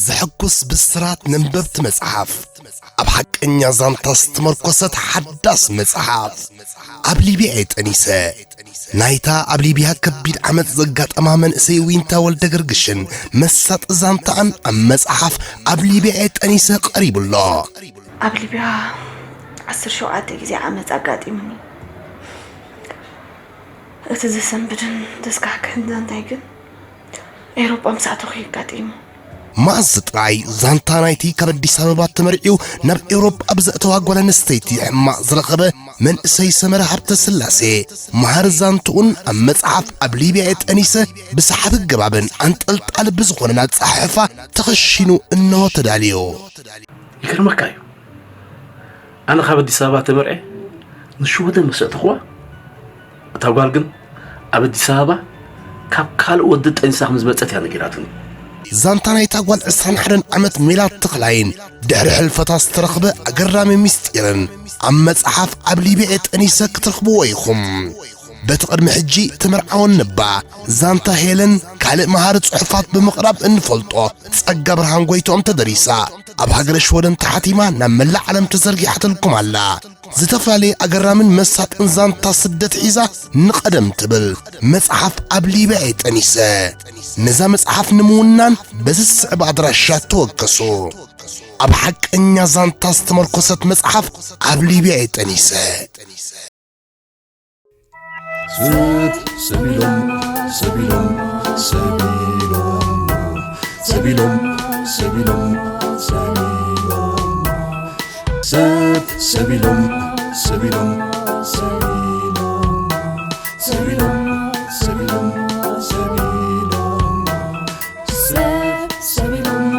ዘሐጉስ ብስራት ነንበብቲ መጽሓፍ፣ ኣብ ሓቀኛ ዛንታ ዝተመርኮሰት ሓዳስ መጽሓፍ፣ ኣብ ሊብያ እየ ጠኒሰ። ናይታ ኣብ ሊብያ ከቢድ ዓመጽ ዘጋጠማ መንእሰይ ዊንታ ወልደ ገርግሽን መሳጢ ዛንታኣን ኣብ መጽሓፍ ኣብ ሊብያ እየ ጠኒሰ ቀሪቡ ኣሎ። ኣብ ሊብያ ዓሰርተ ሸውዓተ ግዜ ዓመጽ ኣጋጢሙኒ። እቲ ዘሰንብድን ዘስካሕክሕን ዛንታይ ግን ኤውሮጳ ምስ ኣተኹ እዩ ኣጋጢሙ። መኣዝ ጥራይ ዛንታ ናይቲ ካብ ኣዲስ ኣበባ ተመርዕዩ ናብ ኤውሮጳ ብዘእተዋ ጓል ኣንስተይቲ ሕማቕ ዝረኸበ መንእሰይ ሰመረ ሃብተ ስላሴ፣ መሃሪ ዛንትኡን ኣብ መጽሓፍ ኣብ ሊብያ እየ ጠኒሰ ብሰሓቢ ኣገባብን ኣንጠልጣሊ ብዝኾነን ኣጸሓሕፋ ተኸሺኑ እንሆ ተዳልዩ። ይገርመካ እዩ። ኣነ ካብ ኣዲስ ኣበባ ተመርዐ ንሽወደን ምስ ኣእተኽዋ፣ እታ ጓል ግን ኣብ ኣዲስ ኣበባ ካብ ካልእ ወዲ ጠኒሳ ከም ዝመጸት እያ ነጊራትኒ። ዛንታ ናይታ ጓል ዕስራን ሓደን ዓመት ሜላት ተኽላይን ድሕሪ ሕልፈታ ዝተረኽበ ኣገራሚ ምስጢርን ኣብ መጽሓፍ ኣብ ሊብያ እየ ጠኒሰ ክትረኽብዎ ኢኹም። በቲ ቅድሚ ሕጂ ተመርዓወን ነባ ዛንታ ሄለን ካልእ መሃሪ ጽሑፋት ብምቕራብ እንፈልጦ ጸጋ ብርሃን ጎይትኦም ተደሪሳ፣ ኣብ ሃገረ ሽወደን ተሓቲማ ናብ መላእ ዓለም ተዘርጊሓትልኩም ኣላ። ዝተፈላለየ ኣገራምን መሳጥን ዛንታ ስደት ሒዛ ንቐደም ትብል መጽሓፍ ኣብ ሊብያ እየ ጠኒሰ። ነዛ መጽሓፍ ንምውናን በዚ ዝስዕብ ኣድራሻ ተወከሱ። ኣብ ሓቀኛ ዛንታ ዝተመርኮሰት መጽሓፍ ኣብ ሊብያ እየ ጠኒሰ። ስብ ሰቢሎም ሰቢሎም ሰቢሎም ሰቢሎም ሰቢሎም ሰቢሎም ሰቢሎም ሰቢሎም ሰቢሎም ሰቢሎም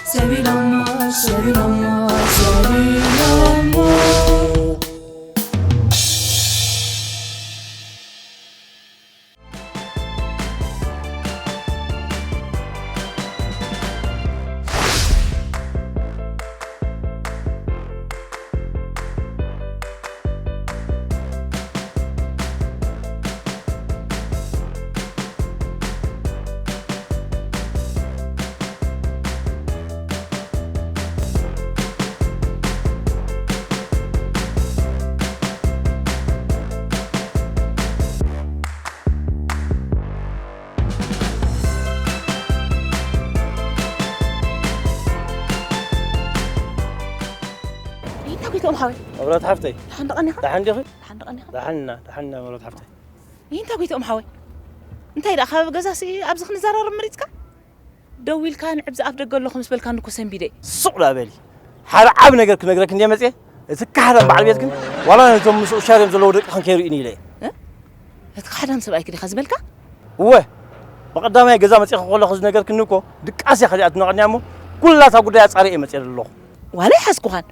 ሰቢሎም ሰቢሎም ይንታ ጎይትኦም ሓወይ። ኣብራት ሓፍተይ። ደሓን ደቐኒኻ? ደሓን ዲኺ? ደሓን ደቐኒኻ? ደሓንና፣ ደሓንና መብራት ሓፍተይ። ይንታ ጎይትኦም ሓወይ። እንታይ ደኣ ካብ ገዛሲ ኣብዚ ክንዘራረብ መሪጽካ? ደዊልካ ንዕብዚ ኣፍ ደገ ኣለኹ ምስ በልካኒ እኮ ሰንቢደ። ሱቕ ደኣ በሊ። ሓደ ዓቢ ነገር ክነግረኪ እንድየ መጽየ። እቲ ካሕዳም በዓል ቤትክን ዋላ ነቶም ምስኡ ሻርዮም ዘለዉ ደቅኽን ከይርእዩኒ ኢለ እየ። እ? እቲ ካሕዳም ሰብኣይኪ ዲኻ ዝበልካ? እወ። ብቐዳማይ ገዛ መጺእኺ ከለኹ ዝነገርክኒ እኮ ድቃስ እያ ከሊኣ ትነቐንያ እሞ፣ ኩላ እታ ጉዳይ ኣጻሪየ እየ መጽየ ዘለኹ። ዋላ ኣይሓዝኩኻን።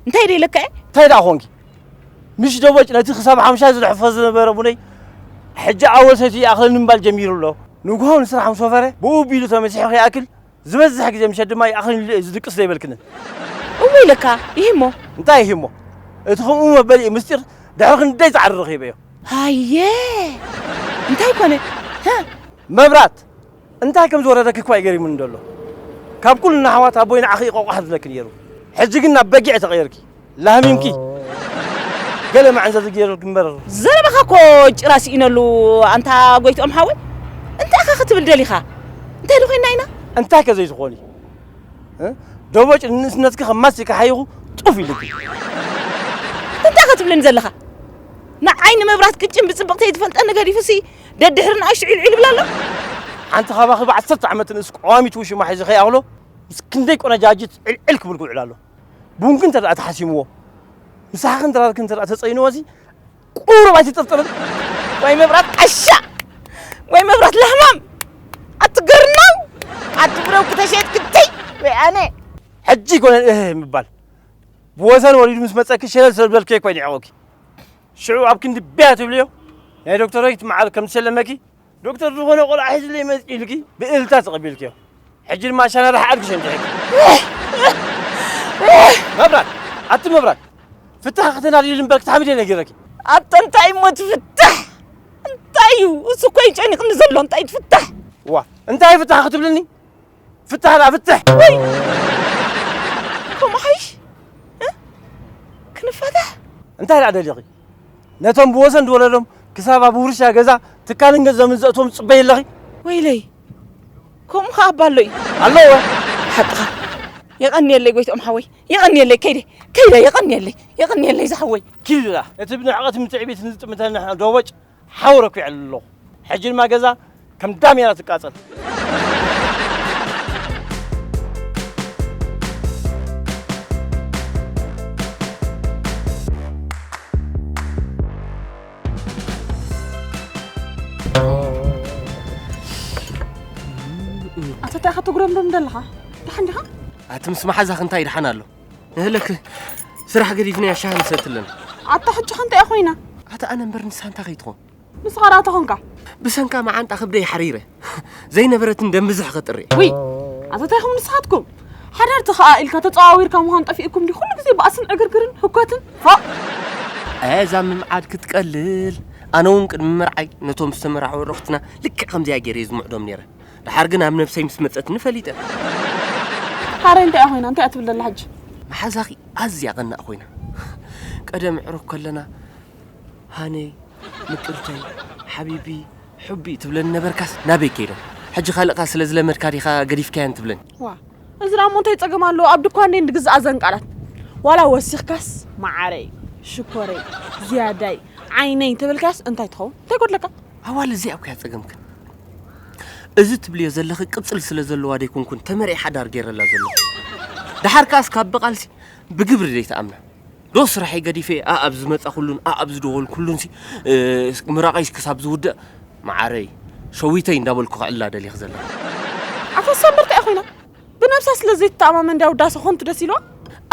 እንታይ ደይለካ እየ? እንታይ ደኣ ኾንኪ? ምሽ ደቦጭ ነቲ ክሳብ ሓምሻይ ዝልሕፎ ዝነበረ ቡነይ፣ ሕጂ ኣወል ሰይቲ ይኣኽለኒ ምባል ጀሚሩ ኣሎ። ንግሆ ንስራሕ ምስ ወፈረ፣ ብኡ ቢሉ ተመሲሑ ከይኣክል፣ ዝበዝሕ ግዜ ምሸት ድማ ይኣኽለኒ ኢሉ እዩ ዝድቅስ ዘይበልክንን። እወ ኢለካ፣ ይሂ እሞ። እንታይ ይሂ እሞ? እቲ ከምኡ መበሊኡ ምስጢር ድሕሪ ክንደይ ጻዕሪ ረኺበዮ። ሃየ! እንታይ ኮነ? ሃ? መብራት! እንታይ ከም ዝወረደኪ እኳ እዩ ገሪሙኒ ዘሎ። ካብ ኩልና ኣሕዋት ኣቦይ ንዓኺ እዩ ቆቋሕ ዝብለኪ ነይሩ። ሕጂ ግን ናብ በጊዕ ተቐየርኪ። ላህሚምኪ። ገለ መዐንዘዚ ገይሩልኪ እምበር። ዘረባኻ እኮ ጭራ ስኢነሉ ኣንታ ጎይትኦም ሓወይ። እንታይ ኢኻ ክትብል ደሊኻ? እንታይ ዶ ኮይንና ኢና? እንታይ ከ ዘይትኾኒ? እ? ደቦጭ ንንእስነትኪ ከም ማስቲካ ሓይኹ ጡፍ ኢሉኪ። እንታይ ኢኻ ትብለኒ ዘለኻ? ንዓይ ንመብራት ቅጭን ብጽብቕተይ ዝፈልጠኒ ገዲፉሲ ደድሕሪ ንኣሽቱ ዒልዒል ይብል ኣሎ። ሓንቲ ካባኺ ብዓሰርተ ዓመት ንእስ ቀዋሚት ውሽማ ሒዙ ከይኣኽሎ ምስ ክንደይ ቆነጃጅት ዕልዕል ክብል ክውዕል ኣሎ። ቡንኪ እንተ ደኣ ተሓሲምዎ፣ ምሳሕኽን ድራርክን እንተ ደኣ ተጸይንዎ፣ እዚ ቁሩብ ኣይትጥርጥርን? ወይ መብራት ዓሻ! ወይ መብራት ላህማም! ኣትገርናው! ኣቲ ብረው ክተሸየጥ ክትይ! ወይ ኣነ! ሕጂ ይኮነን እህ ምባል። ብወሰን ወሊዱ ምስ መጸኪ ሸለል ስለ ዝበልኪ እኮ ይንዕቆኪ። ሽዑ ኣብ ክንዲ ብያ ትብልዮ፣ ናይ ዶክተረይት መዓር ከም ዝሸለመኪ፣ ዶክተር ዝኾነ ቆልዓ ሒዝለይ መጺኡ ኢልኪ ብእልልታ ተቐቢልክዮ። ሕጂ ድማ ኣሻና ርሓ ኣድግሽ እንዲሕኪ። መብራት፣ ኣቲ መብራት፣ ፍታሕ ክትናድይሉ እምበር ክትሓምድ እየ ነጊረኪ። ኣታ እንታይ እሞ ትፍታሕ? እንታይ እዩ? እሱ እኮ እዩ ጨኒቕኒ ዘሎ፣ እንታይ ትፍታሕ? ዋ፣ እንታይ ፍታሕ ክትብልኒ? ፍታሕ ደኣ ፍትሕ! ወይ! ከምኡ ሓይሽ? እ? ክንፋታሕ? እንታይ ደኣ ደሊኺ? ነቶም ብወሰን ዝወለዶም ክሳብ ኣብ ውርሻ ገዛ ትካልን ገንዘብን ዘእትዎም ትጽበዪ ኣለኺ? ወይለይ! ከምኡ ኸኣ እባ ኣሎ እዩ። ኣለዎ። ሓቅኻ። የቐንየለይ ጎይትኦም ሓወይ። የቐንየለይ ከይደ። ከይደ የቐንየለይ። የቐንየለይ ዝሓወይ። ኪዱ ደኣ። እቲ ብንዕቐትን ትዕቢትን ዝጥምተና ዶቦጭ ሓወረ ኩ ይዕልል ኣለኹ። ሕጂ ድማ ገዛ ከም ዳሜራ ትቃጸል። ኣታ እንታይ ኢኻ ትጉረምረም ዘለኻ? ደሓን ዲኻ? ኣቲ ምስ መሓዛኺ እንታይ ደሓን ኣሎ? እህለክ ስራሕ ገዲፍና ሻሂ ንሰቲ ኣለና። ኣታ ሕጂ ኸ እንታይ ኮይና? ኣታ ኣነ እምበር ንሳ እንታይ ከይትኾን? ንስኻ ደኣ ተኾንካ? ብሰንካ መዓንጣ ከብደይ ሓሪረ። ዘይነበረትን ደም ብዝሕ ከጥርየ። ውይ! ኣታ እንታይ ኢኹም ንስኻትኩም? ሓዳር ተኸኣኢልካ ተጸዋዊርካ ምዃን ጠፊእኩም ድዩ? ኩሉ ግዜ ባእስን ዕግርግርን ህኮትን? ፎእ! እዛ ምምዓድ ክትቀልል፣ ኣነ እውን ቅድሚ መርዓይ ነቶም ዝተመርዓዉ ኣዕሩኽትና ልክዕ ከምዚኣ ገይረ እየ ዝምዕዶም ነይረ። ደሓር ግን ኣብ ነብሰይ ምስ መጸትኒ ፈሊጠ። ታዲያ እንታይ እያ ኮይና? እንታይ እያ ትብል ዘላ ሕጂ? መሓዛኺ ኣዝያ ቀናእ ኮይና። ቀደም ኣዕሩኽ ከለና ሃነይ፣ ምቅርተይ፣ ሓቢቢ፣ ሑቢ ትብለኒ ነበርካስ ናበይ ከይደን? ሕጂ ካልእኻ ስለ ዝለመድካ ዲኻ ገዲፍካየን ትብለኒ? ዋ፣ እዚ ደኣ እሞ እንታይ ጸገም ኣለዎ? ኣብ ድኳን ደን ድግዝኣ ዘን ቃላት። ዋላ ወሲኽካስ መዓረይ፣ ሽኮረይ፣ ዝያዳይ፣ ዓይነይ እንተበልካስ እንታይ ትኸውን? እንታይ ጎድለካ? ኣዋል እዚኣ እኮ እያ ጸገምክን። እዚ ትብልዮ ዘለኺ ቅጽል ስለ ዘለዋ ደይኮንኩን ተመሪሕ ሓዳር ገይረላ ዘለኹ። ደሓር ከኣስ ካብ ብቓልሲ ብግብሪ ደይትኣምና። ዶ ስራሐይ ገዲፈ ኣኣብ ዝመጻኹሉን ኣኣብ ዝደወልኩሉንሲ፣ እ፣ ምራቐይ ክሳብ ዝውድእ፣ መዓረይ፣ ሸዊተይ እንዳበልኩ ክዕላ ደሊኽ ዘለኹ። ኣታ ሰምበርታ እያ ኮይና። ብነብሳ ስለ ዘይትተኣማመን እንድያ ውዳሰ ኾንቱ ደስ ኢልዋ።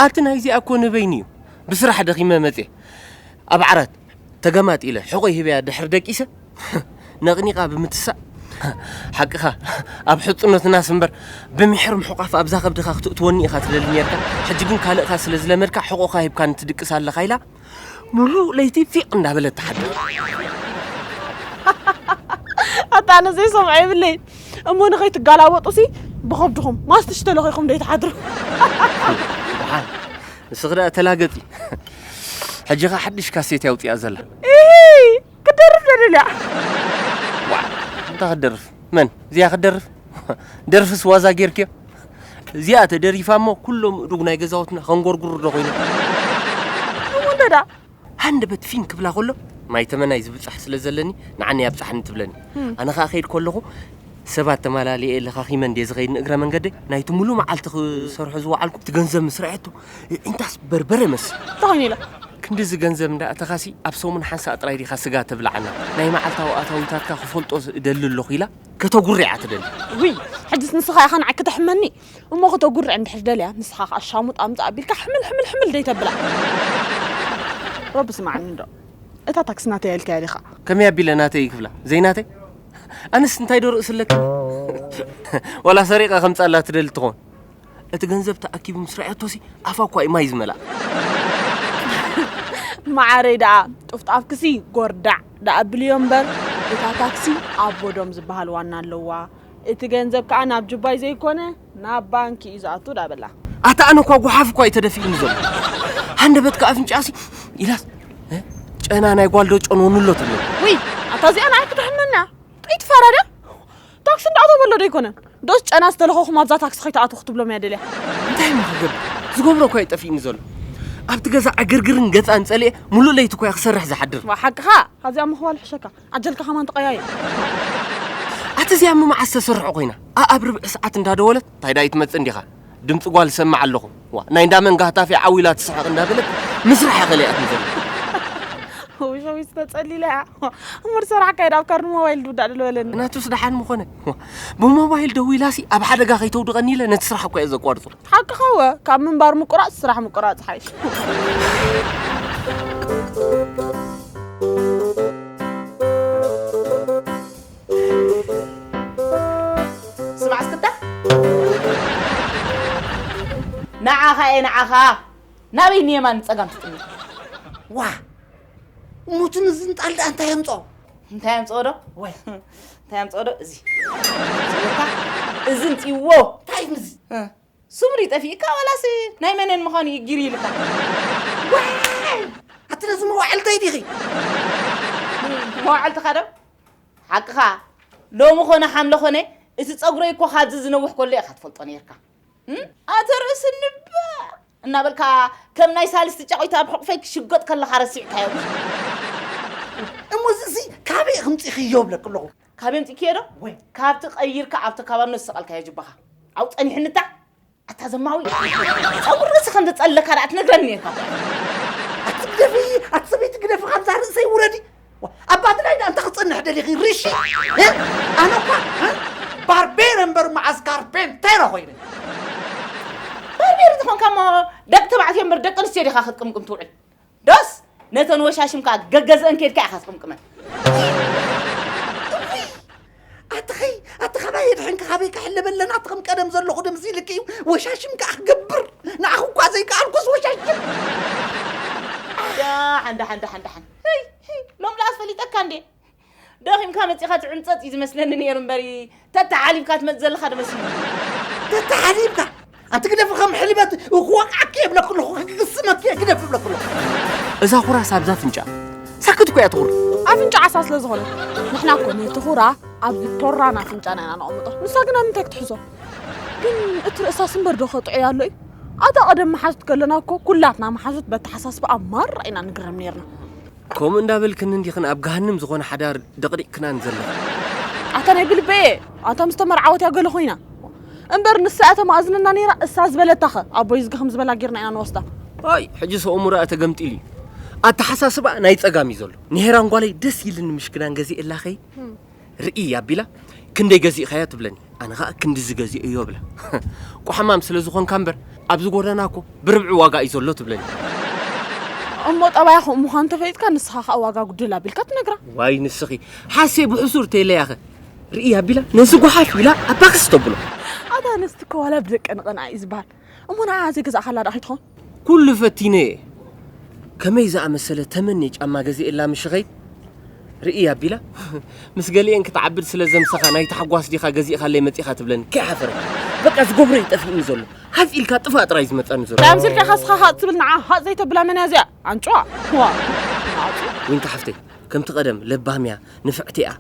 ኣቲ ናይዚኣ እኮ ንበይኑ እዩ። ብስራሕ ደኺመ መጽየ። ኣብ ዓራት ተገማጢለ ሕቖይ ሂበያ ድሕሪ ደቂሰ፣ ነቕኒቓ ብምትሳእ፣ ሓቅኻ፣ ኣብ ሕጽኖትናስ እምበር፣ ብምሒር ምሕቋፍ ኣብዛ ከብድኻ ክትእትወኒ ኢኻ ትደሊ ኔርካ። ሕጂ ግን ካልእኻ ስለ ዝለመድካ፣ ሕቖኻ ሂብካኒ ትድቅስ ኣለኻ ኢላ፣ ሙሉእ ለይቲ ፊቕ እንዳበለት ትሓድር። ኣታ ኣነ ዘይሰምዖ የብለይን። እሞ ንኸይትጋላበጡሲ ብኸብድኹም ማስትሽ ተለኺኹም ደይትሓድሩ። ደሓን፣ ንስኺ ደኣ ተላገጺ። ሕጂ ኸኣ ሓድሽ ካሴት ኣውጺኣ ዘላ። ኢሂ! ክደርፍ ዶ ደልያ? ዋዕ፣ እንታይ ክትደርፍ? መን? እዚኣ ክትደርፍ? ደርፍስ ዋዛ ጌርክዮ? እዚኣ ተደሪፋ እሞ ኩሎም እዱግ ናይ ገዛውትና ከንጎርጉሩ ዶ ኮይኖም? እሞ እንተ ደኣ? ሃንደበት ፊን ክብላ ከሎ፣ ማይ ተመናይ ዝብጻሕ ስለ ዘለኒ፣ ንዓኒ ኣብጻሕኒ ትብለኒ። እም። ኣነ ኸኣ ከይድ ከለኹ፣ ሰባት ተማላሊኤ ለኻኺመ እንድየ ዝኸይድ ንእግረ መንገደይ፣ ናይቲ ሙሉእ መዓልቲ ክሰርሖ ዝወዓልኩ፣ እቲ ገንዘብ ምስ ረኣየቶ፣ ኢንታስ በርበረ መስል። እንታይ ኮይኑ ኢላ? ክንድዚ ገንዘብ እንዳኣተኻሲ፣ ኣብ ሰሙን ሓንሳእ ጥራይ ዲኻ ስጋ ተብልዓና? ናይ መዓልታዊ ኣታዊታትካ ክፈልጦ እደሊ ኣለኹ ኢላ፣ ከተጉርያ ትደሊ። ውይ፣ ሕጅስ ንስኻ ኢኻ ንዓይ ክተሕመኒ? እሞ ክተጉርዕ እንድሕር ደልያ፣ ንስኻ ኸኣ ሻሙጥ ኣምጽእ ኣቢልካ ሕምል፣ ሕምል፣ ሕምል ደይተብላ። ረቢ ስምዓኒ እንዶ። እታ ታክሲ ናተይ ኢልካያ ዲኻ? ከመይ ኣቢለ ናተይ ክብላ? ዘይናተይ? ኣነስ እንታይ ዶ ርእሲ ኣለኪ? ዋላ ሰሪቐ ከምጻላ ትደሊ ትኾን? እቲ ገንዘብ ተኣኪቡ ምስ ረኣየቶሲ ኣፋ እኳ እዩ ማይ ዝመልኣ። መዓረይ ደኣ፣ ጡፍጣፍክሲ ጎርዳዕ ደኣ ኣብልዮ እምበር፣ እታ ታክሲ ኣቦዶም ዝበሃል ዋና ኣለዋ። እቲ ገንዘብ ከኣ ናብ ጁባይ ዘይኮነ፣ ናብ ባንኪ እዩ ዝኣቱ ደኣ በላ። ኣታ ኣነ እኳ ጓሓፍ እኳ እዩ ተደፊኡኒ ዘሎ። ሃንደበትካ ኣፍንጫሲ ኢላስ፣ እ? ጨና ናይ ጓል ዶ ጨንወኑ ኣሎ ትብለኒ? ውይ፣ ኣታ እዚኣ ንዓይ ክትሕመና? ጥይት ፋራ ድያ? ታክሲ እንዳኣተወ ኣሎ ዶ ኣይኮነን? ዶስ ጨና ዝተለኸኹም ኣብዛ ታክሲ ከይትኣትዉ ክትብሎም እያ ደልያ? እንታይ እሞ ክገብር? ዝገብሮ እኳ እዩ ጠፊኡኒ ዘሎ። ኣብቲ ገዛ ዕግርግርን ገጻን ጸሊኤ ሙሉእ ለይቲ እኳ እየ ክሰርሕ ዝሓድር። ዋ፣ ሓቅኻ፣ ካብዚኣ ምኽዋል ሕሸካ። ዓጀልካ ከማን ተቐያየ። ኣቲ እዚኣ እሞ መዓስ ተሰርሖ ኮይና? ኣኣብ ርብዒ ሰዓት እንዳደወለት፣ "እንታይ ዳኣ ኣይትመጽእን ዲኻ? ድምጺ ጓል እሰምዕ ኣለኹ። ዋ፣ ናይ እንዳ መን ጋህታፊ ዓው ኢላ ትስሕቕ?" እንዳበለት ምስራሕ እያ ከሊኣትኒ ዘላ። ውይ፣ ሸዊት ተጸሊላ እያ። እሞ ዝሰራሕካዮ ዳኣ ኣብ ካርድ ሞባይል ድውዳእ ድልበለኒ። ናቱስ ደሓን ምኾነ። ዋ፣ ብሞባይል ደዊላሲ ኣብ ሓደጋ ከይተውድቐኒ ኢለ ነቲ ስራሕ እኮ እየ ዘቋርጾ። ሓቅኻ እወ፣ ካብ ምንባር ምቁራጽ ስራሕ ምቁራጽ ሓይሽ። ስማዕ እስክታ። ንዓኻ እየ ንዓኻ። ናበይ ንየማን ንጸጋም ትጥምት? ዋ! ሙትን ዝንጣል ደኣ እንታይ የምጾ? እንታይ ኣምጽኦ ዶ? ወይ። እንታይ ኣምጽኦ ዶ? እዚ። እዚ ኣምጽእዎ። እንታይ እዩ እዚ? እ። ስሙ ድዩ ጠፊእካ ዋላስ ናይ መነን ምዃኑ እዩ ጊሩ ኢልካ? ዋይ! ኣቲ ነዚ መዋዕልተይ ዲኺ? መዋዕልትኻ ዶ? ሓቅኻ። ሎሚ ኾነ ሓምለ ኾነ፣ እቲ ጸጉረይ እኮ ካብዚ ዝነውሕ ከሎ ኢኻ ትፈልጦ ነይርካ። እም? ኣቲ ርእሲ እንባ እናበልካ ከም ናይ ሳልስቲ ጫቑት ኣብ ሕቑፈይ ክሽጎጥ ከለኻ ረሲዕካዮ። እሞ እዚ፣ እዚ ካበይ ከምጺእኽዮ እብለኪ ኣለኹ? ካበይ ኣምጺእክዮ ዶ? ወይ። ካብቲ ቀይርካ ኣብቲ ከባቢ ዝሰቐልካዮ ጅባኻ። ኣብኡ ጸኒሑኒ እታ ኣታ ዘማዊ፣ ጸጉሪ ርእሲ ከም ዘጸለካ ደኣ ትነግረኒ ነርካ። ኣቲ ግደፊ፣ ኣቲ ሰበይቲ ግደፊ፣ ካብዛ ርእሰይ ውረዲ። ዋ፣ ኣብ ባድላይ ደኣ እንታይ ክጸንሕ ደሊኺ? ርሺ? እ? ኣነ እኳ፣ እ? ባርቤር እምበር መዓስ ካርፔንቴሮ ኮይነ። ባርቤር እንተኾንካ እሞ ደቂ ተባዕትዮ እምበር ደቂ ኣንስትዮ ዲኻ ክትቅምቅም ትውዕል? ዶስ ነተን ወሻሽምካ ገገዝአን ኬድካ ኢኻ ትቅምቅመን። እውይ! ኣትኸይ፣ ኣቲ ካባይ የድሕንካ፣ ካበይ ክሕለበለና፣ ኣቲ ከም ቀደም ዘለኹ ደምሲ ኢልኪ እዩ። ወሻሽም ከኣ ክገብር። ንዓኹ እኳ ዘይከኣልኩስ ወሻሽም። ደሓን፣ ደሓን፣ ደሓን፣ ደሓን። ህይ፣ ህይ፣ ሎም ደኣ ኣስፈሊጠካ እንዴ? ደኺምካ መጺኻ ትዕንጸጽ እዩ ዝመስለኒ ነይሩ እምበሪ፣ ተተሓሊብካ ትመጽእ ዘለኻ ዶ መሲሉ? ተተሓሊብካ? ኣንቲ ግደፊ፣ ከም ሕልበት ክወቅዓኪ እየ እብለኪ ኣለኹ፣ ክግስመኪ እየ ግደፊ እብለኪ ኣለኹ። እዛ ኩራስ ኣብዛ ኣፍንጫ ሳክት እኮ እያ ትኹር። ኣፍንጫ ዓሳ ስለ ዝኾነ። ንሕና እኮ ነቲ ኩራ ኣብ ቶራን ኣፍንጫና ኢና ነቐምጦ። ንሳ ግን ኣብ ምንታይ ክትሕዞ? ግን እቲ ርእሳስ እምበር ዶ ከጥዕያ ኣሎ እዩ? ኣታ ቀደም መሓዙት ከለና እኮ ኩላትና መሓዙት በተሓሳስባ ኣብ ማራ ኢና ንግረም ነይርና። ከምኡ እንዳበልክኒ እንዲኽን ኣብ ገሃንም ዝኾነ ሓዳር ደቕዲቕክናን ዘለኽን። ኣታ ናይ ብልበየ፣ ኣታ ምስ ተመርዓወት እያ ገለ ኮይና። እምበር ንሳ እያ ተማእዝነና ነይራ፣ እሳ ዝበለታኸ? ኣቦይ ዝገ ከም ዝበላ ጌርና ኢና ንወስዳ። ኣይ፣ ሕጂ ሰኡሙራ ተገምጢሉ እዩ። ኣተሓሳስባ ናይ ጸጋም እዩ ዘሎ። ንሄራን ጓለይ ደስ ኢልኒ ምሽክዳን ገዚኤላኸይ። ርኢ ኣቢላ፣ "ክንደይ ገዚእኻዮ?" ትብለኒ። ኣነ ኸኣ፣ "ክንድዚ ገዚኤዮ" እብላ። ቋሕማም ስለ ዝኾንካ እምበር፣ ኣብዚ ጎደና እኮ ብርብዒ ዋጋ እዩ ዘሎ ትብለኒ። እሞ ጠባያ ከምኡ ምዃኑ ተፈሊጥካ፣ ንስኻ ኸኣ ዋጋ ጉድል ኣቢልካ ትነግራ። ዋይ ንስኺ፣ ሓሴ ብሕሱር ተይለያኸ። ርኢ ኣቢላ፣ ነዚ ጓሓፍ ኢላ ኣባክስ ተብሎ። ኣታ ኣንስቲ እኮ ዋላ ብደቀን ቐንኣ እዩ ዝበሃል። እሞ ንዓ ዘይገዛእካላ ደኣ ከይትኾን? ኩሉ ፈቲነ እየ። ከመይ ዝኣመሰለ ተመኔ ጫማ ገዚኤላ ምሽኸይ? ርኢ ኣቢላ፣ ምስ ገሊኤን ክትዓብድ ስለ ዘምሰኻ ናይ ታሕጓስ ዲኻ ገዚእካለይ መጺኻ ትብለኒ። ከይሓፈረ። በቃ ዝገብሮ እዩ ጠፊእኒ ዘሎ። ሃጽ ኢልካ ጥፋእ ጥራይ ዝመጸኒ ዘሎ። ዳምሲልካ ኢኻ ስኻ ሃጽ ትብል፣ ንዓ ሃጽ ዘይተብላ መን እያ እዚኣ? ኣንጭዋ። ዋ። ናጺ። ዊንታ ሓፍተይ፣ ከምቲ ቀደም ለባም እያ፣ ንፍዕቲ እያ፣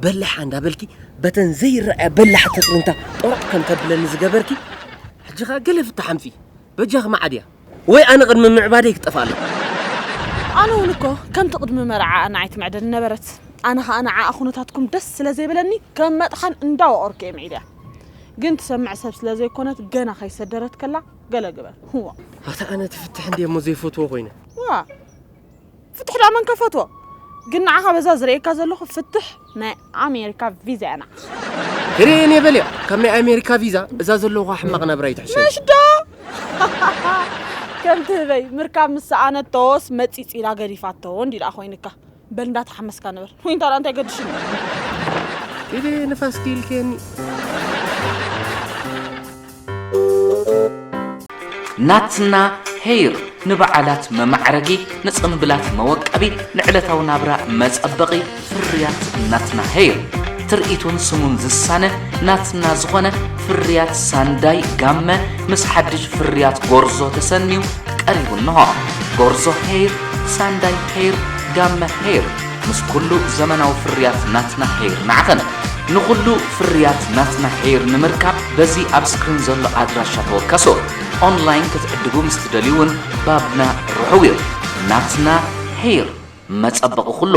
በላሓ እንዳበልኪ በተን ዘይረኣያ በላሕቲ ትርንታ ጦሮቕ ከም ተብለኒ ዝገበርኪ፣ ሕጂ ኸኣ ገለ ፍታሕ ኣምጺ። በጃኺ መዓድያ። ወይ ኣነ ቅድሚ ምዕባደይ ክጠፍኣለይ። ኣነ እውን እኮ ከምቲ ቅድሚ መርዓኣ ንዓይ ትምዕደኒ ነበረት። ኣነ ኸኣ ንዓኣ ኩነታትኩም ደስ ስለ ዘይበለኒ ከም መጥሓን እንዳወቐርኩ እየ ምዒደያ። ግን ትሰምዕ ሰብ ስለ ዘይኮነት ገና ከይሰደረት ከላ ገለ ግበር። ህዋ። ኣታ ኣነ ትፍትሕ እንድየ እሞ ዘይፈትዎ ኮይነ። ዋ። ፍትሕ ደኣ መን ከፈትዎ? ግን ንዓኻ በዛ ዝርእየካ ዘለኹ ፍትሕ ናይ ኣሜሪካ ቪዛ እያ ንዓኻ። ርኤን እየ በልያ፣ ካብ ናይ ኣሜሪካ ቪዛ እዛ ዘለኹዋ ሕማቕ ናብራ ይትሕሸኒ። ምሽ ዶ? ከምቲ ህበይ ምርካብ ምስ ሰኣነቶስ መጺጺ ኢላ ገዲፋቶ እንዲ ደኣ ኮይንካ። በል እንዳተሓመስካ ንበር። ዊንታ ደኣ እንታይ ገድሽኒ? ኢደ ንፋስ ክኢልከኒ። ናትና ሄይር ንበዓላት መማዕረጊ፣ ንጽምብላት መወቀቢ፣ ንዕለታዊ ናብራ መጸበቒ ፍርያት ናትና ሄይር። ትርኢቱን ስሙን ዝሳነ ናትና ዝኾነ ፍርያት ሳንዳይ ጋመ ምስ ሓድሽ ፍርያት ጎርዞ ተሰንዩ ቀሪቡ እንሆ። ጎርዞ ሄይር፣ ሳንዳይ ሄይር፣ ጋመ ሄይር። ምስ ኩሉ ዘመናዊ ፍርያት ናትና ሄይር ንዓኸን። ንኹሉ ፍርያት ናትና ሄይር ንምርካብ በዚ ኣብ ስክሪን ዘሎ ኣድራሻ ተወከሱ። ኦንላይን ክትዕድጉ ምስ ትደልዩ እውን ባብና ርሑው እዩ። ናትና ሄይር፣ መጸበቒ ኩሉ።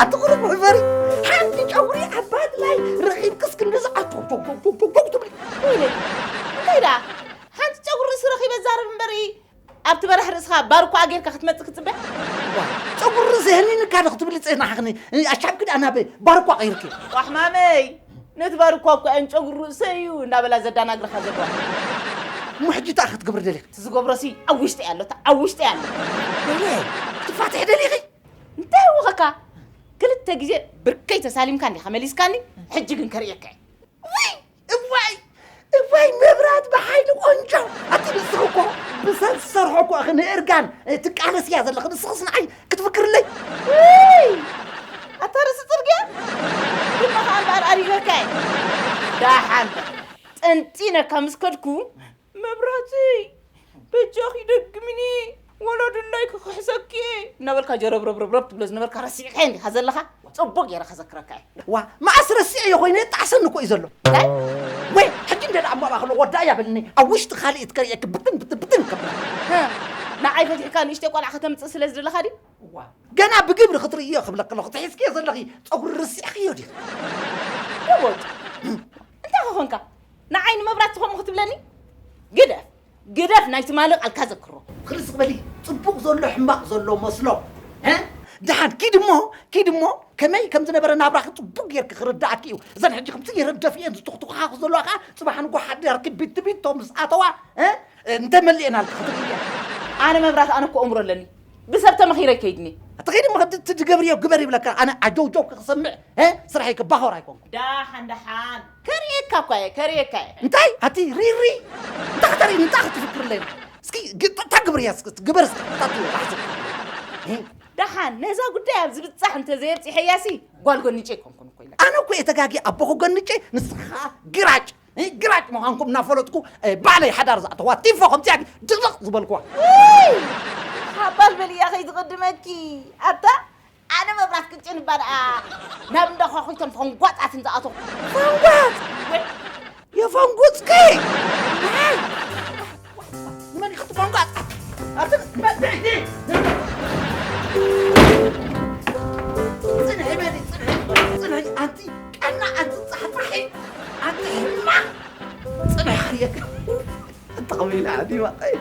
ኣቲ ቁሩብ መሕፈሪ፣ ሓንቲ ጨጉሪ ኣብ ባድላይ ረኺብክስ ክንድዚ ዓው ቶው ቶው ቶው ቶው ቶው ትብሊ። ወይለይ፣ እንታይ ደኣ? ሓንቲ ጨጉሪ ርእሲ ረኺበ ዛረብ እምበሪ፣ ኣብቲ በራሕ ርእስኻ ባርኳ ጌርካ ክትመጽእ ክትጽበ? ዋ፣ ጨጉሪ ርእሲ የህኒንካ ዶ ክትብሊ ጸናሕኽኒ? ኣሻብኪ ደኣ ናብ ባርኳ ቀይርኪ። ቋሕማመይ፣ ነቲ ባርኳ እኮ እየን ጨጉሪ ርእሰይ እዩ እንዳበላ ዘዳናግርኻ ዘለዋ። እሞ ሕጂ እንታይ ክትገብሪ ደሊኺ? እቲ ዝገብሮሲ ኣብ ውሽጢ ኣሎ፣ እቲ ኣብ ውሽጢ ኣሎ። ወይለ፣ ክትፋትሒ ደሊኺ? እንታይ ኣወኸካ? ክልተ ግዜ ብርከይ ተሳሊምካ እንዲኻ መሊስካኒ፣ ሕጂ ግን ከርእየካ እየ። ውይ፣ እዋይ፣ ኣይ መብራት ብሓይሊ ቆንጆ። ኣቲ ንስኺ እኮ ብሰብ ዝሰርሖ እኮ ኢኺ ንእርጋን ትቃለስያ ዘለኺ። ንስኽስ ንዓይ ክትፍክርለይ? ውይ! ኣታ ርእሲ ጽርግያ ድማ ከኣ እምበኣር ኣሪገካ እየ። ዳሓን ጠንጢነካ ምስ ከድኩ መብራህቲ በጃኺ ደግምኒ ወለዱላይ ክኽሕሰኪ እናበልካ ጀረብረብረብረብ ትብሎ ዝነበርካ ረሲዕካዮ እንዲኻ ዘለኻ። ጽቡቅ ገይረ ከዘክረካ እየ። ዋ መኣስ ረሲዐዮ ኮይነ የጣዕሰኒ እኮ እዩ ዘሎ። እንታይ? ወይ ሕጂ እንደ ደኣ እሞ ኣባኽሎ ወዳ እያ በልኒ ኣብ ውሽጢ ካልእ እትከርእየኪ ብትን ብትን ብትን ከብላ። ንዓይ ፈቲሕካ ንእሽተይ ቆልዓ ከተምጽእ ስለ ዝደለኻ ድዩ? ዋ ገና ብግብሪ ክትርእዮ ክብለኪ ኣለኹ ትሒዝክዮ ዘለኺ ጸጉሪ ረሲዕክዮ ዲኺ? ደወጭ እንታይ ከኾንካ ንዓይ ንመብራት ዝኾንኩ ክትብለኒ? ግደፍ ግደፍ ናይ ትማሊ ቃልካ ዘክሮ። ክልስ ክበሊ ጽቡቕ ዘሎ ሕማቕ ዘሎ መስሎ። እ? ደሓን ኪድ እሞ ኪድ እሞ ከመይ ከም ዝነበረ ናብራኺ ጽቡቕ ጌርኪ ክርድኣኪ እዩ። እዘን ሕጂ ከምቲ ይረደፍ እየን ዝትኽትኽኻኺ ዘለዋ ከኣ ጽባሕ ንጎ ሓዲርኪ ቢት ቢቶ ምስ ኣተዋ እ? እንተ መሊኤናልኪ ክትርኢ እያ። ኣነ መብራት ኣነ እኮ እምሮ ኣለኒ። ብሰብ ተመኺረ ይከይድኒ። ኣቲ ኸይዲ እሞ እቲ ትገብርዮ ግበር ይብለካ። ኣነ ኣጀውጀው ክሰምዕ እ? ስራሐይ ክባኾር ኣይኮንኩ። ዳሓን ዳሓን ከርእየካ እኳ እየ ከርእየካ እየ። እንታይ ኣቲ ሪሪ እንታይ ከተርእኒ እንታይ ክትፍክርለይ እስኪ ግ- እታ ግብርያ እስኪ ግበር እስኪ እታ ትብል ራሕሲ እ? ዳሓን ነዛ ጉዳይ ኣብ ዝብጻሕ እንተ ዘየብጺሐያሲ ጓል ጎንጨ ኣይኮንኩን እኮ ኢለ። ኣነ እኮ እየ ተጋጊ ኣቦኹ ጎንጨ ንስኻ ግራጭ እ? ግራጭ ምዃንኩም እናፈለጥኩ እ፣ ባዕለይ ሓዳር ዝኣተዋ ቲፎ ከምዚኣ ድቕቕ ዝበልኩዋ። ውይ! ሓባል በልያ ከይትቕድመኪ ኣታ ኣነ መብራት ቅጭን እባ ደኣ ናብ እንዳ ኳኹይቶን ፈንጓጣትን ዝኣተኹ። ፈንጓጥ ወይ የፈንጉጽኪ ንመን ኢኺ ትፈንጓጥ? ኣቲ መ- ጽንሒ በሊ ጽንሒ ጽንሒ ኣንቲ ቀና ኣንቲ ጻሕጻሒ ኣንቲ ሕማቕ ጽንሒ ክርእየካ። ተቐቢላ ዓዲ ማቐይ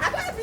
ሓዳሚ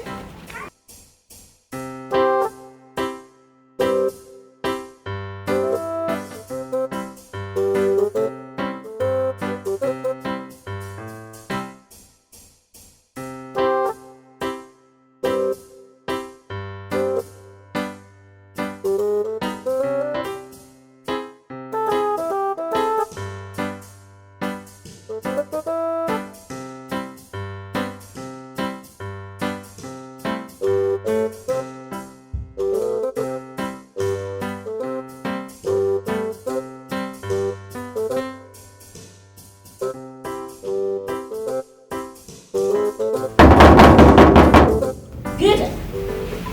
ግደፍ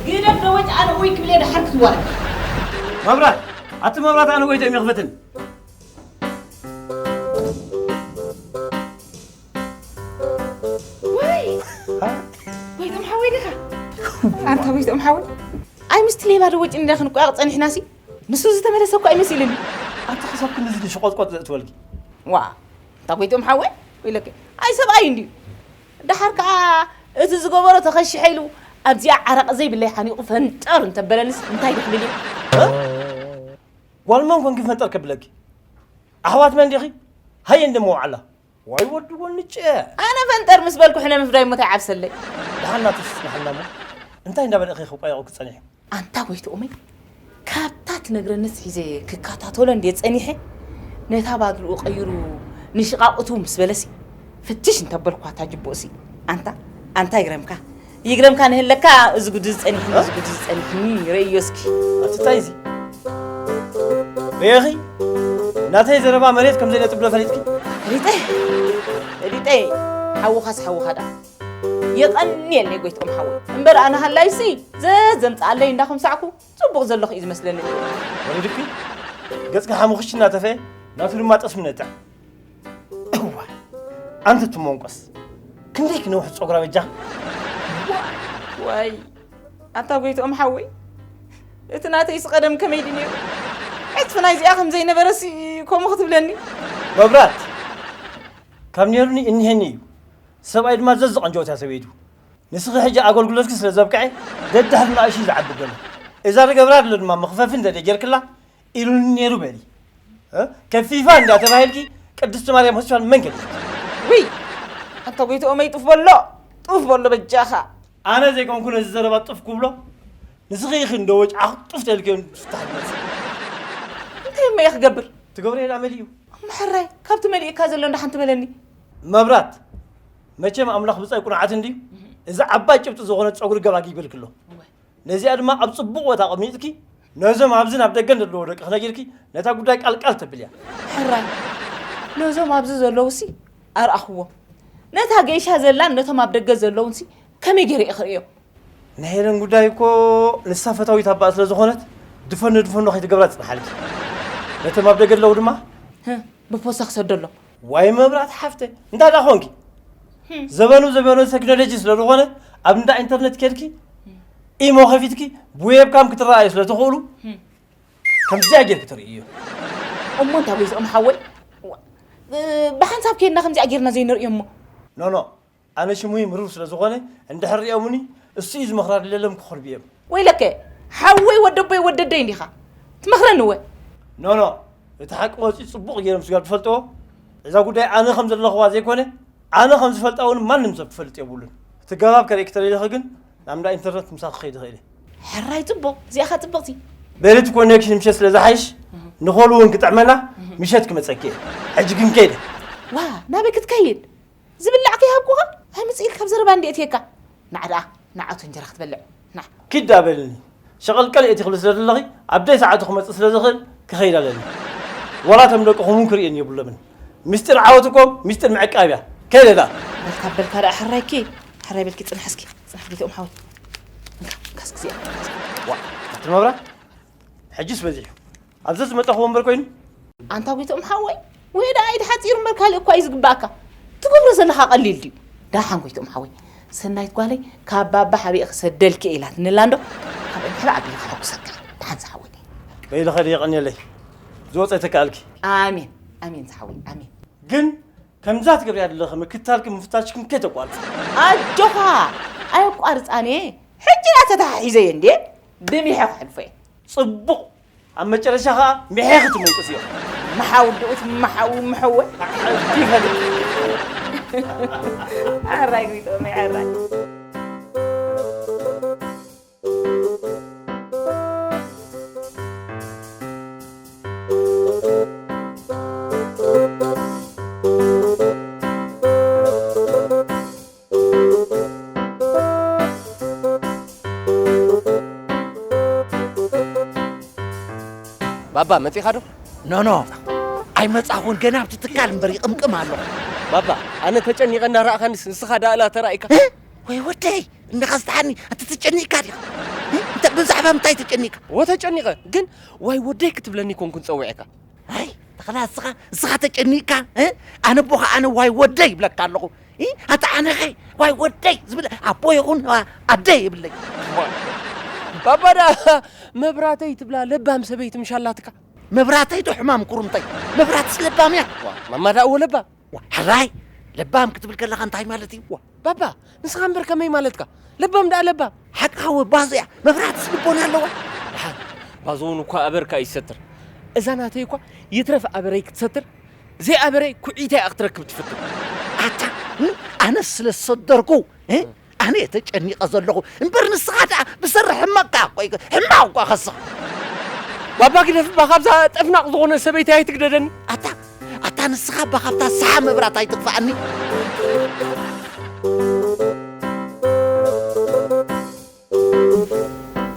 ግደፍ ደወጭ ኣነ ወይ ክብለ ድሓር ክትዋረድ። መብራት ኣቲ መብራት ኣነ ጎይተ እዮም ይኽፈትን። ወይ ጎይቶም ሓወይ ዲኻ? ኣንታ ጎይቶም ሓወይ ኣይ ምስቲ ሌባ ደወጭ እንዳ ክንቋቕ ጸኒሕናሲ ንሱ ዝተመለሰ እኮ ኣይመሲልኒ። ኣንታ ክሳብ ክንድዚ ድሽቆጥቆጥ ዘእትወልኪ። ዋ እንታ ጎይቶም ሓወይ ኢለኪ ኣይ ሰብኣይ እንድዩ። ደሓር ከኣ እቲ ዝገበሮ ተኸሺሐ ኢሉ ኣብዚኣ ዓረቕ ዘይብለይ ሓኒቑ ፈንጠር እንተበለንስ እንታይ ድሕልል እዩ? ጓል መን ኮንኪ ፈንጠር ከብለኪ? ኣሕዋት መን ዲኺ? ሃየ እንደ መውዓላ። ዋይ ወዲ ጎንጨ። ኣነ ፈንጠር ምስ በልኩ ሕነ ምፍዳይ እሞ እንታይ ዓብሰለይ? ደሓን ናቱ ስስናሕልና እሞ እንታይ እንዳበለ ኢኺ ክቋየቑ ክጸኒሑ? ኣንታ ጎይትኦመይ ካብታ ትነግረንስ ሒዘ ክከታተሎ እንድየ ጸኒሐ ነታ ባድርኡ ቀይሩ ንሽቓቕቱ ምስ በለሲ ፍትሽ እንተበልኳ እታ ጅቡእሲ ኣንታ ኣንታ ይግረምካ ይግረምካ ንህለካ እዚ ጉድ ዝጸኒሕኒ እዚ ጉድ ዝጸኒሕኒ ረእዮ እስኪ ኣትታይ እዚ ሪኢኺ ናተይ ዘረባ መሬት ከም ዘይነጥብ ዶ ፈሊጥኪ ፈሊጠ ፈሊጠ ሓውኻስ ሓውኻ ደኣ የቐንየለይ ጎይትኦም ሓወይ እምበር ኣነ ሃላይሲ ዘዘምፅኣለይ እንዳኸምሳዕኩ ፅቡቕ ዘለኹ እዩ ዝመስለኒ ወሊድኪ ገፅኪ ሓሙኽሽ እናተፈየ ናቱ ድማ ጠስሚ ነጥዕ እዋ ኣንቲ ትሞንቆስ ክንደይ ክነውሕ ፀጉራ በጃ ዋይ ኣታ ጎይትኦም ሓወይ እቲ ናተይስ ቀደም ከመይ ድዩ ነይሩ ዕፅፊ ናይዚኣ ከም ዘይነበረሲ ከምኡ ክትብለኒ መብራት ካብ ነይሩኒ እኒሀኒ እዩ ሰብኣይ ድማ ዘዝቐንጀወት እያ ሰበይቱ ንስኺ ሕጂ ኣገልግሎትኪ ስለ ዘብቅዐ ደድሕሪ ንኣሽዩ ዝዓቢ ገለ እዛ ዝገብራ ኣሎ ድማ መኽፈፊ እንተደጀርክላ ኢሉኒ ነይሩ በሊ ከፊፋ እንዳተባሂልኪ ቅድስቲ ማርያም ሆስፒታል መን ከሊልኪ ውይ ኣንታ ጎይትኦመይ ጡፍ በሎ ጡፍ በሎ በጃኻ ኣነ ዘይኮንኩ ነዚ ዘረባ ጡፍ ክብሎ ንስኺ ኢኺ እንዶ ወጭዓኹ ጡፍ ተልክዮ ፍታሕ ዝመፅእ እንታይ እሞ እየ ክገብር ትገብሮ የላ መሊ እዩ ምሕራይ ካብቲ መሊእካ ዘሎ እንዳ ሓንቲ በለኒ። መብራት፣ መቸም ኣምላኽ ብጻይ ቁንዓት እንድዩ። እዚ ዓባይ ጭብጢ ዝኾነ ጸጉሪ ገባጊ ይበልክሎ። ነዚኣ ድማ ኣብ ጽቡቕ ቦታ ኣቐሚጥኪ፣ ነዞም ኣብዚ ናብ ደገ ዘለዉ ደቂ ክነጊርኪ፣ ነታ ጉዳይ ቃልቃል ተብልያ። ሕራይ፣ ነዞም ኣብዚ ዘለዉሲ ኣርኣኽዎም። ነታ ገይሻ ዘላን ነቶም ኣብ ደገ ዘለዉንሲ ከመይ ገይረ እየ ክርእዮም? ናይ ሄለን ጉዳይ እኮ ንሳ ፈታዊት ኣባኣ ስለ ዝኾነት፣ ድፈኖ ድፈኖ ከይትገብራ ትጽንሓልኪ። ነቶም ኣብ ደገ ኣለዉ ድማ ህ፣ ብፖስታ ክሰደሎም። ዋይ መብራት ሓፍተ፣ እንታይ ደኣ ኾንኪ? ህም። ዘበኑ ዘበኑ ቴክኖሎጂ ስለ ዝኾነ፣ ኣብ እንዳ ኢንተርነት ኬድኪ፣ ኢሞ ከፊትኪ፣ ብዌብካም ክትረኣዩ ስለ ትኽእሉ፣ ህም። ከምዚኣ ጌርኪ ትርእዮ። እሞ እንታይ ወይዘኦም ሓወይ? ዋ፣ እ፣ ብሓንሳብ ኬድና ከምዚኣ ጌርና ዘይንርእዮ እሞ። ኖ፣ ኖ፣ ኣነ ሽሙይ ምሩር ስለ ዝኾነ፣ እንድሕር ሪኦምኒ፣ እሱ እዩ ዝመኽራ ድለሎም ክኾርብዮም። ወይለከ፣ ሓወይ ወደቦይ ወደደይ እንዲኻ ትመኽረኒ ወ? ኖ፣ ኖ፣ እቲ ሓቂ ወፂኡ ፅቡቕ ገይሮም ስጋብ ዝፈልጥዎ፣ እዛ ጉዳይ ኣነ ከም ዘለኽዋ ዘይኮነ፣ ኣነ ከም ዝፈልጣ እውን ማንም ሰብ ክፈልጥ የብሉን። እቲ ገባብ ከርእየኪ ተደሊኺ ግን፣ ናብ እንዳ ኢንተርነት ምሳኺ ክኸይድ ይኽእል እየ። ሕራይ ፅቡቕ፣ እዚኣ ኸ ፅብቕቲ። በሌት ኮኔክሽን ምሸት ስለ ዝሓይሽ፣ እህ። ንኾሉ እውን ክጥዕመና፣ እህ። ምሸት ክመፀኪ እየ። ሕጂ ግን ከይደ። ዋ፣ ናበይ ክትከይድ? ዝብላዕ ከይሃብኩኻ ኣይምጽእ ኢልካ ኣብ ዘረባ እንድየ እትየካ። ናዕ ደኣ፣ ንዓቱ እንጀራ ክትበልዕ። ናዕ። ኪድ ዳ በልኒ። ሸቐልቀል እየ ትኽሊ ስለ ዘለኺ፣ ኣብ ደይ ሰዓቱ ክመጽእ ስለ ዝኽእል ክኸይድ ኣለኒ። ዋላ እቶም ደቅኹም እውን ክርእየኒ የብሎምን። ምስጢር ዓወትኩም ምስጢር ምዕቃብ እያ። ከይደ ዳ። በልካ በልካ ደኣ ሕራይኪ፣ ሕራይ በልኪ ጽንሕ እስኪ። ጽንሕ ጌትኦም ሓወይ። እንካ፣ እንካ እስኪ እዚኣ። ዋ፣ ኣቲ መብራት፣ ሕጅስ በዚሑ። ኣብዚ ዝመጣኹ ወንበር ኮይኑ? ኣንታ ጎይትኦም ሓወይ፣ ወይ ደኣ ኢድ ሓጺሩ እምበር ካልእ እኳ እዩ ዝግባኣካ። ትገብሮ ዘለኻ ቀሊል ድዩ? ደሓን ጎይትኦም ሓወይ፣ ሰናይት ጓለይ ካብ ባባ ሓቢእ ክሰደልኪ እየ ኢላትኒ ኣላ እንዶ፣ ካብ እንሕባ ኣቢለ ከሐጉሰካ እየ። ደሓን ዝሓወይ። በይልኸ ድየ ቀንየለይ። ዝወፀ ይተካኣልኪ። ኣሜን፣ ኣሜን ዝሓወይ፣ ኣሜን። ግን ከምዛ ትገብርያ ዘለኺ ምክታልኪ ምፍታሽክን ከይተቋርፂ። ኣጆኻ፣ ኣየቋርፃን እየ። ሕጂ ደኣ ተተሓሒዘ እየ እንድየ፣ ብሚሐ ክሕልፎ እየ። ፅቡቕ። ኣብ መጨረሻ ኸዓ ሚሐ ክትመንቅስ እዮም። መሓው ድኡት መሓው መሐወ። ይፈልጥ። ኣራይ ጎይትኦም ኣራይ። ባባ፣ መጺኻ ዶ? ኖ፣ ኖ፣ ኣይመጻኹን። ገና ኣብቲ ትካል እምበር ይቕምቅም ኣሎ። ባባ፣ ኣነ ተጨኒቐ እናረኣኻኒስ ንስኻ ደኣ እላ ተራኢካ? እ? ወይ ወደይ፣ እንዲኻ ዝተሓኒ፣ ኣቲ ተጨኒቕካ ዲኻ? እ? እንተ ብዛዕባ ምንታይ ተጨኒቕካ? ወ ተጨኒቐ፣ ግን ዋይ ወደይ ክትብለኒ ኮንኩን ጸዊዐካ። ኣይ፣ ተኸላ እስኻ፣ እስኻ ተጨኒቕካ፣ እ? ኣነ ኣቦኻ ኣነ ዋይ ወደይ ይብለካ ኣለኹ። እ? ኣታ ኣነኸ ዋይ ወደይ ዝብል ኣቦ ይኹን ኣደ የብለይ። ባባ ደኣ መብራተይ ትብላ ለባም ሰበይቲ ምሽ ኣላትካ? መብራተይ ዶ ሕማም ኩርምተይ? መብራትስ ለባም እያ። ዋ፣ ማማ ደኣ እወ ለባም። ዋ፣ ሕራይ፣ ለባም ክትብል ከለኻ እንታይ ማለት እዩ? ዋ፣ ባባ፣ ንስኻ እምበር ከመይ ማለትካ? ለባም ደኣ ለባም። ሓቅኻ ወ ባዞ እያ። መብራትስ ልቦና ኣለዋ። ደሓን፣ ባዞ እውን እኳ ኣበርካ እዩ ዝሰትር። እዛ ናተይ እኳ ይትረፍ ኣበረይ ክትሰትር፣ ዘይኣበረይ ኩዒታ እያ ክትረክብ ትፍትን። ኣታ፣ እ? ኣነ ስለ ዝሰደርኩ፣ እ? ኣነ እየ ተጨኒቐ ዘለኹ። እምበር ንስኻ ደኣ ብሰሪ ሕመቕካ እኮ እዩ፣ ሕማቕ እኳ ከስኻ። ባባ ግደፍ እባ፣ ካብዛ ጠፍናቕ ዝኾነ ሰበይቲ ኣይትግደደኒ። ኣታ፣ ኣታ ንስኻ እባ ካብታ ሰሓ መብራት ኣይትጥፍኣኒ።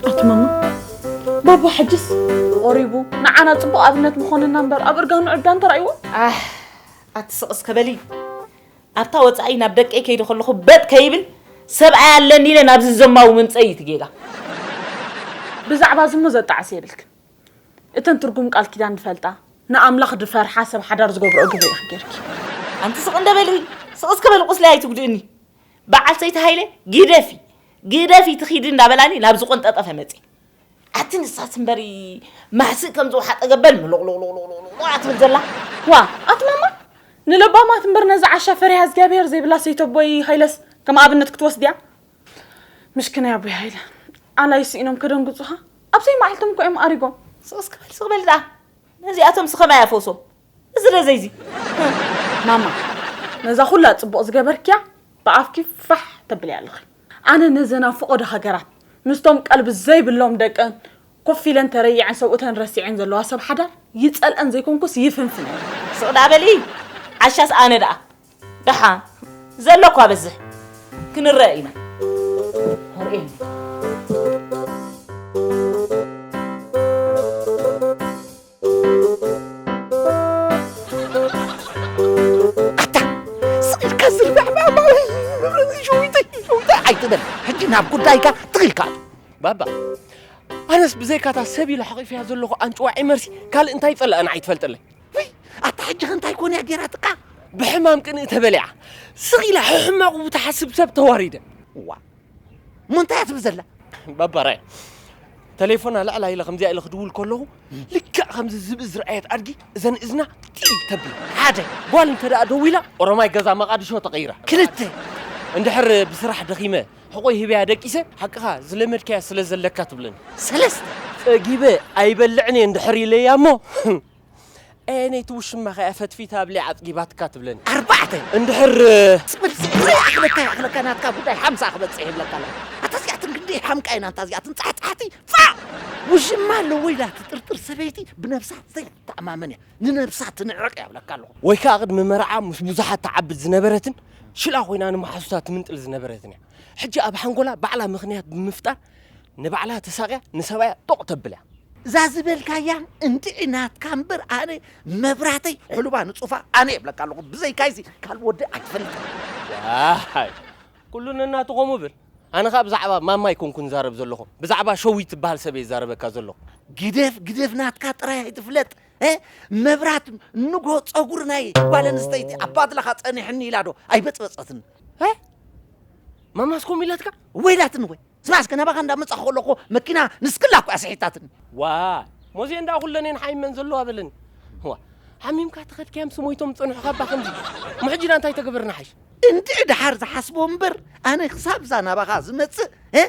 ኣቲ ማማ፣ ባባ ሕጅስ ቆሪቡ ንዓና ጽቡቕ ኣብነት ምኾነና እምበር ኣብ እርጋኑ ዕብዳን ተራእይዎ። ኣህ፣ ኣቲ ስቕ እስከ በሊ። ኣብታ ወጻኢ ናብ ደቀይ ከይደ ከለኹ በጥ ከይብል ሰብኣይ ኣለኒ ኢለ ናብዚ ዘማዊ ምምጸይ እዩ እቲ ጌጋ። ብዛዕባ ዝሙ ዘጣዕስ የብልክን። እተን ትርጉም ቃል ኪዳን ዝፈልጣ፣ ንኣምላኽ ዝፈርሓ ሰብ ሓዳር ዝገብርኦ ግብሪ ኢኺ ጌርኪ። ኣንቲ ስቕ እንደ በሊ፣ ስቕ እስከ በሊ ቁስለይ ኣይትጉድእኒ። በዓል ሰይቲ ሃይለ፣ ግደፊ፣ ግደፊ ትኺዲ እንዳበላኒ ናብ ዝቆንጠጠፈ መጺ። ኣቲ ንሳስ እምበሪ ማስእ ከም ዝወሓጠ ገበል ምሎቕሎቕሎቕሎቕሎቕ ኣትብል ዘላ። ዋ፣ ኣቲ ማማ፣ ንለባማት እምበር ነዛ ዓሻ ፈሪሃ እግዚኣብሔር ዘይብላ ሰይተቦይ ሃይለስ ከም ኣብነት ክትወስድያ? ምሽክናይ ኣቦይ ሃይለ፣ ኣላይ ስኢኖም ከደንግጹኻ ኣብ ዘይመዓልቶም እኮ እዮም ኣሪጎም። ስቕ እስኪ በል፣ ስቕ በል ደኣ። ነዚኣቶም ስኸማይ ኣፈውሶም። እዚ ዶ ዘይዚ? ማማ፣ ነዛ ኩላ ጽቡቕ ዝገበርክያ ብኣፍኪ ፋሕ ተብልያ ኣለኺ። ኣነ ነዘን ኣብ ፈቐዶ ሃገራት ምስቶም ቀልቢ ዘይብሎም ደቀን ኮፍ ኢለን ተረይዐን ሰብኡተን ረሲዐን ዘለዋ ሰብ ሓዳር ይጸልአን ዘይኮንኩስ ይፍንፍነን። ስቕ ደኣ በሊ፣ ዓሻስ ኣነ ደኣ። ደሓን፣ ዘሎ እኳ በዝሕ። ክንረአ ኢና። ርእየኒ። ኣታ፣ ስቕ ኢልካ ዝርባዕ ባባ። ሸዊተይ፣ ሸዊተይ ኣይትበል። ሕጂ ናብ ጉዳይካ ትኺልካ። ባባ፣ ኣነስ ብዘይካታ ሰብ ኢለ ሓቒፈያ ዘለኹ ኣንጭዋ ዒመርሲ ካልእ እንታይ ጸላእና ኣይትፈልጠለይ። ውይ፣ ኣታ ሕጂ ከ እንታይ ኮን እያ ጌራትካ? ብሕማም ቅንኢ ተበሊዓ። ስቕ ኢላ ሕሕማቑ ብትሓስብ ሰብ ተዋሪደ። እዋ፣ እሞ እንታይ እያ ትብል ዘላ? ባባራይ፣ ተሌፎና ልዕላ ኢለ ከምዚኣ ኢለ ክድውል ከለኹ፣ ልክዕ ከምዚ ዝብኢ ዝረኣየት ኣድጊ እዘን እዝና ጢል ተብል። ሓደ። ጓል እንተ ደኣ ደዊላ፣ ኦሮማይ ገዛ መቓድሾ ተቐይራ። ክልተ። እንድሕር ብስራሕ ደኺመ፣ ሕቆይ ሂበያ ደቂሰ፣ ሓቅኻ ዝለመድካያ ስለ ዘለካ ትብለኒ። ሰለስተ። ጸጊበ ኣይበልዕን እየ እንድሕር ኢለያ እሞ፣ ኣየነይቲ ውሽማኻ እያ ፈትፊታ ኣብሊዓ ኣጽጊባትካ ትብለኒ። ኣርባዕተ። እንድሕር ስብል ስብል፣ ይኣኽለካ፣ ይኣኽለካ፣ ናትካ ጉዳይ ሓምሳ ክበጽሕ ይብለካ ኣለኹ። ኣታ እዚኣትን ክንደይ ሓምቃ ኢና፣ እንታ እዚኣትን ጻሕጻሕቲ፣ ፋእ! ውሽማ ኣለዎ ኢላ ትጥርጥር ሰበይቲ ብነብሳ ዘይተኣማመን እያ። ንነብሳ ትንዕቕ እያ ብለካ ኣለኹ። ወይ ከኣ ቅድሚ መርዓ ምስ ብዙሓት ትዓብድ ዝነበረትን ሽላ ኮይና ንመሓዙታ ትምንጥል ዝነበረትን እያ። ሕጂ ኣብ ሓንጎላ ባዕላ ምኽንያት ብምፍጣር ንባዕላ ተሳቕያ ንሰብኣያ ጦቕ ተብል እያ። እዛ ዝበልካያ እንድዒ ናትካ እምበር ኣነ መብራተይ ሕሉባ ንጹፋ ኣነ እብለካ ኣለኹ። ብዘይካይሲ ካልእ ወዲ ኣይፈልጥን። ዋይ፣ ኩሉ ነናቱ ከምኡ ብል። ኣነ ኸኣ ብዛዕባ ማማ ኣይኮንኩን ዝዛረብ ዘለኹ። ብዛዕባ ሸዊት ትበሃል ሰብ እየ ዝዛረበካ ዘለኹ። ግደፍ፣ ግደፍ ናትካ ጥራይ ኣይትፍለጥ። እ? መብራት ንጎ ጸጉሪ ናይ ጓል ኣንስተይቲ ኣባድላኻ ጸኒሕኒ ኢላ ዶ ኣይበጽበጸትን? እ? ማማስ ከምኡ ኢላትካ? ወይላትኒ ወይ? ስማዕ እስከ ናባኻ እንዳመጻኹ ከለኹ መኪና ንስክላ እኮ እያ ስሒታትኒ። ዋ፣ ሞዜ እንዳ ኩለኔን ሓሚመን ዘለዋ በለኒ። ዋ፣ ሓሚምካ ተኸድካዮም ስሞይቶም ዝጸንሑኻ እባ ከምዚ። እሞ ሕጂ ዳ እንታይ ተገበርና ሓይሽ? እንድዒ ደሓር ዝሓስቦ እምበር፣ ኣነ ክሳብ እዛ ናባኻ ዝመጽእ፣ እ፣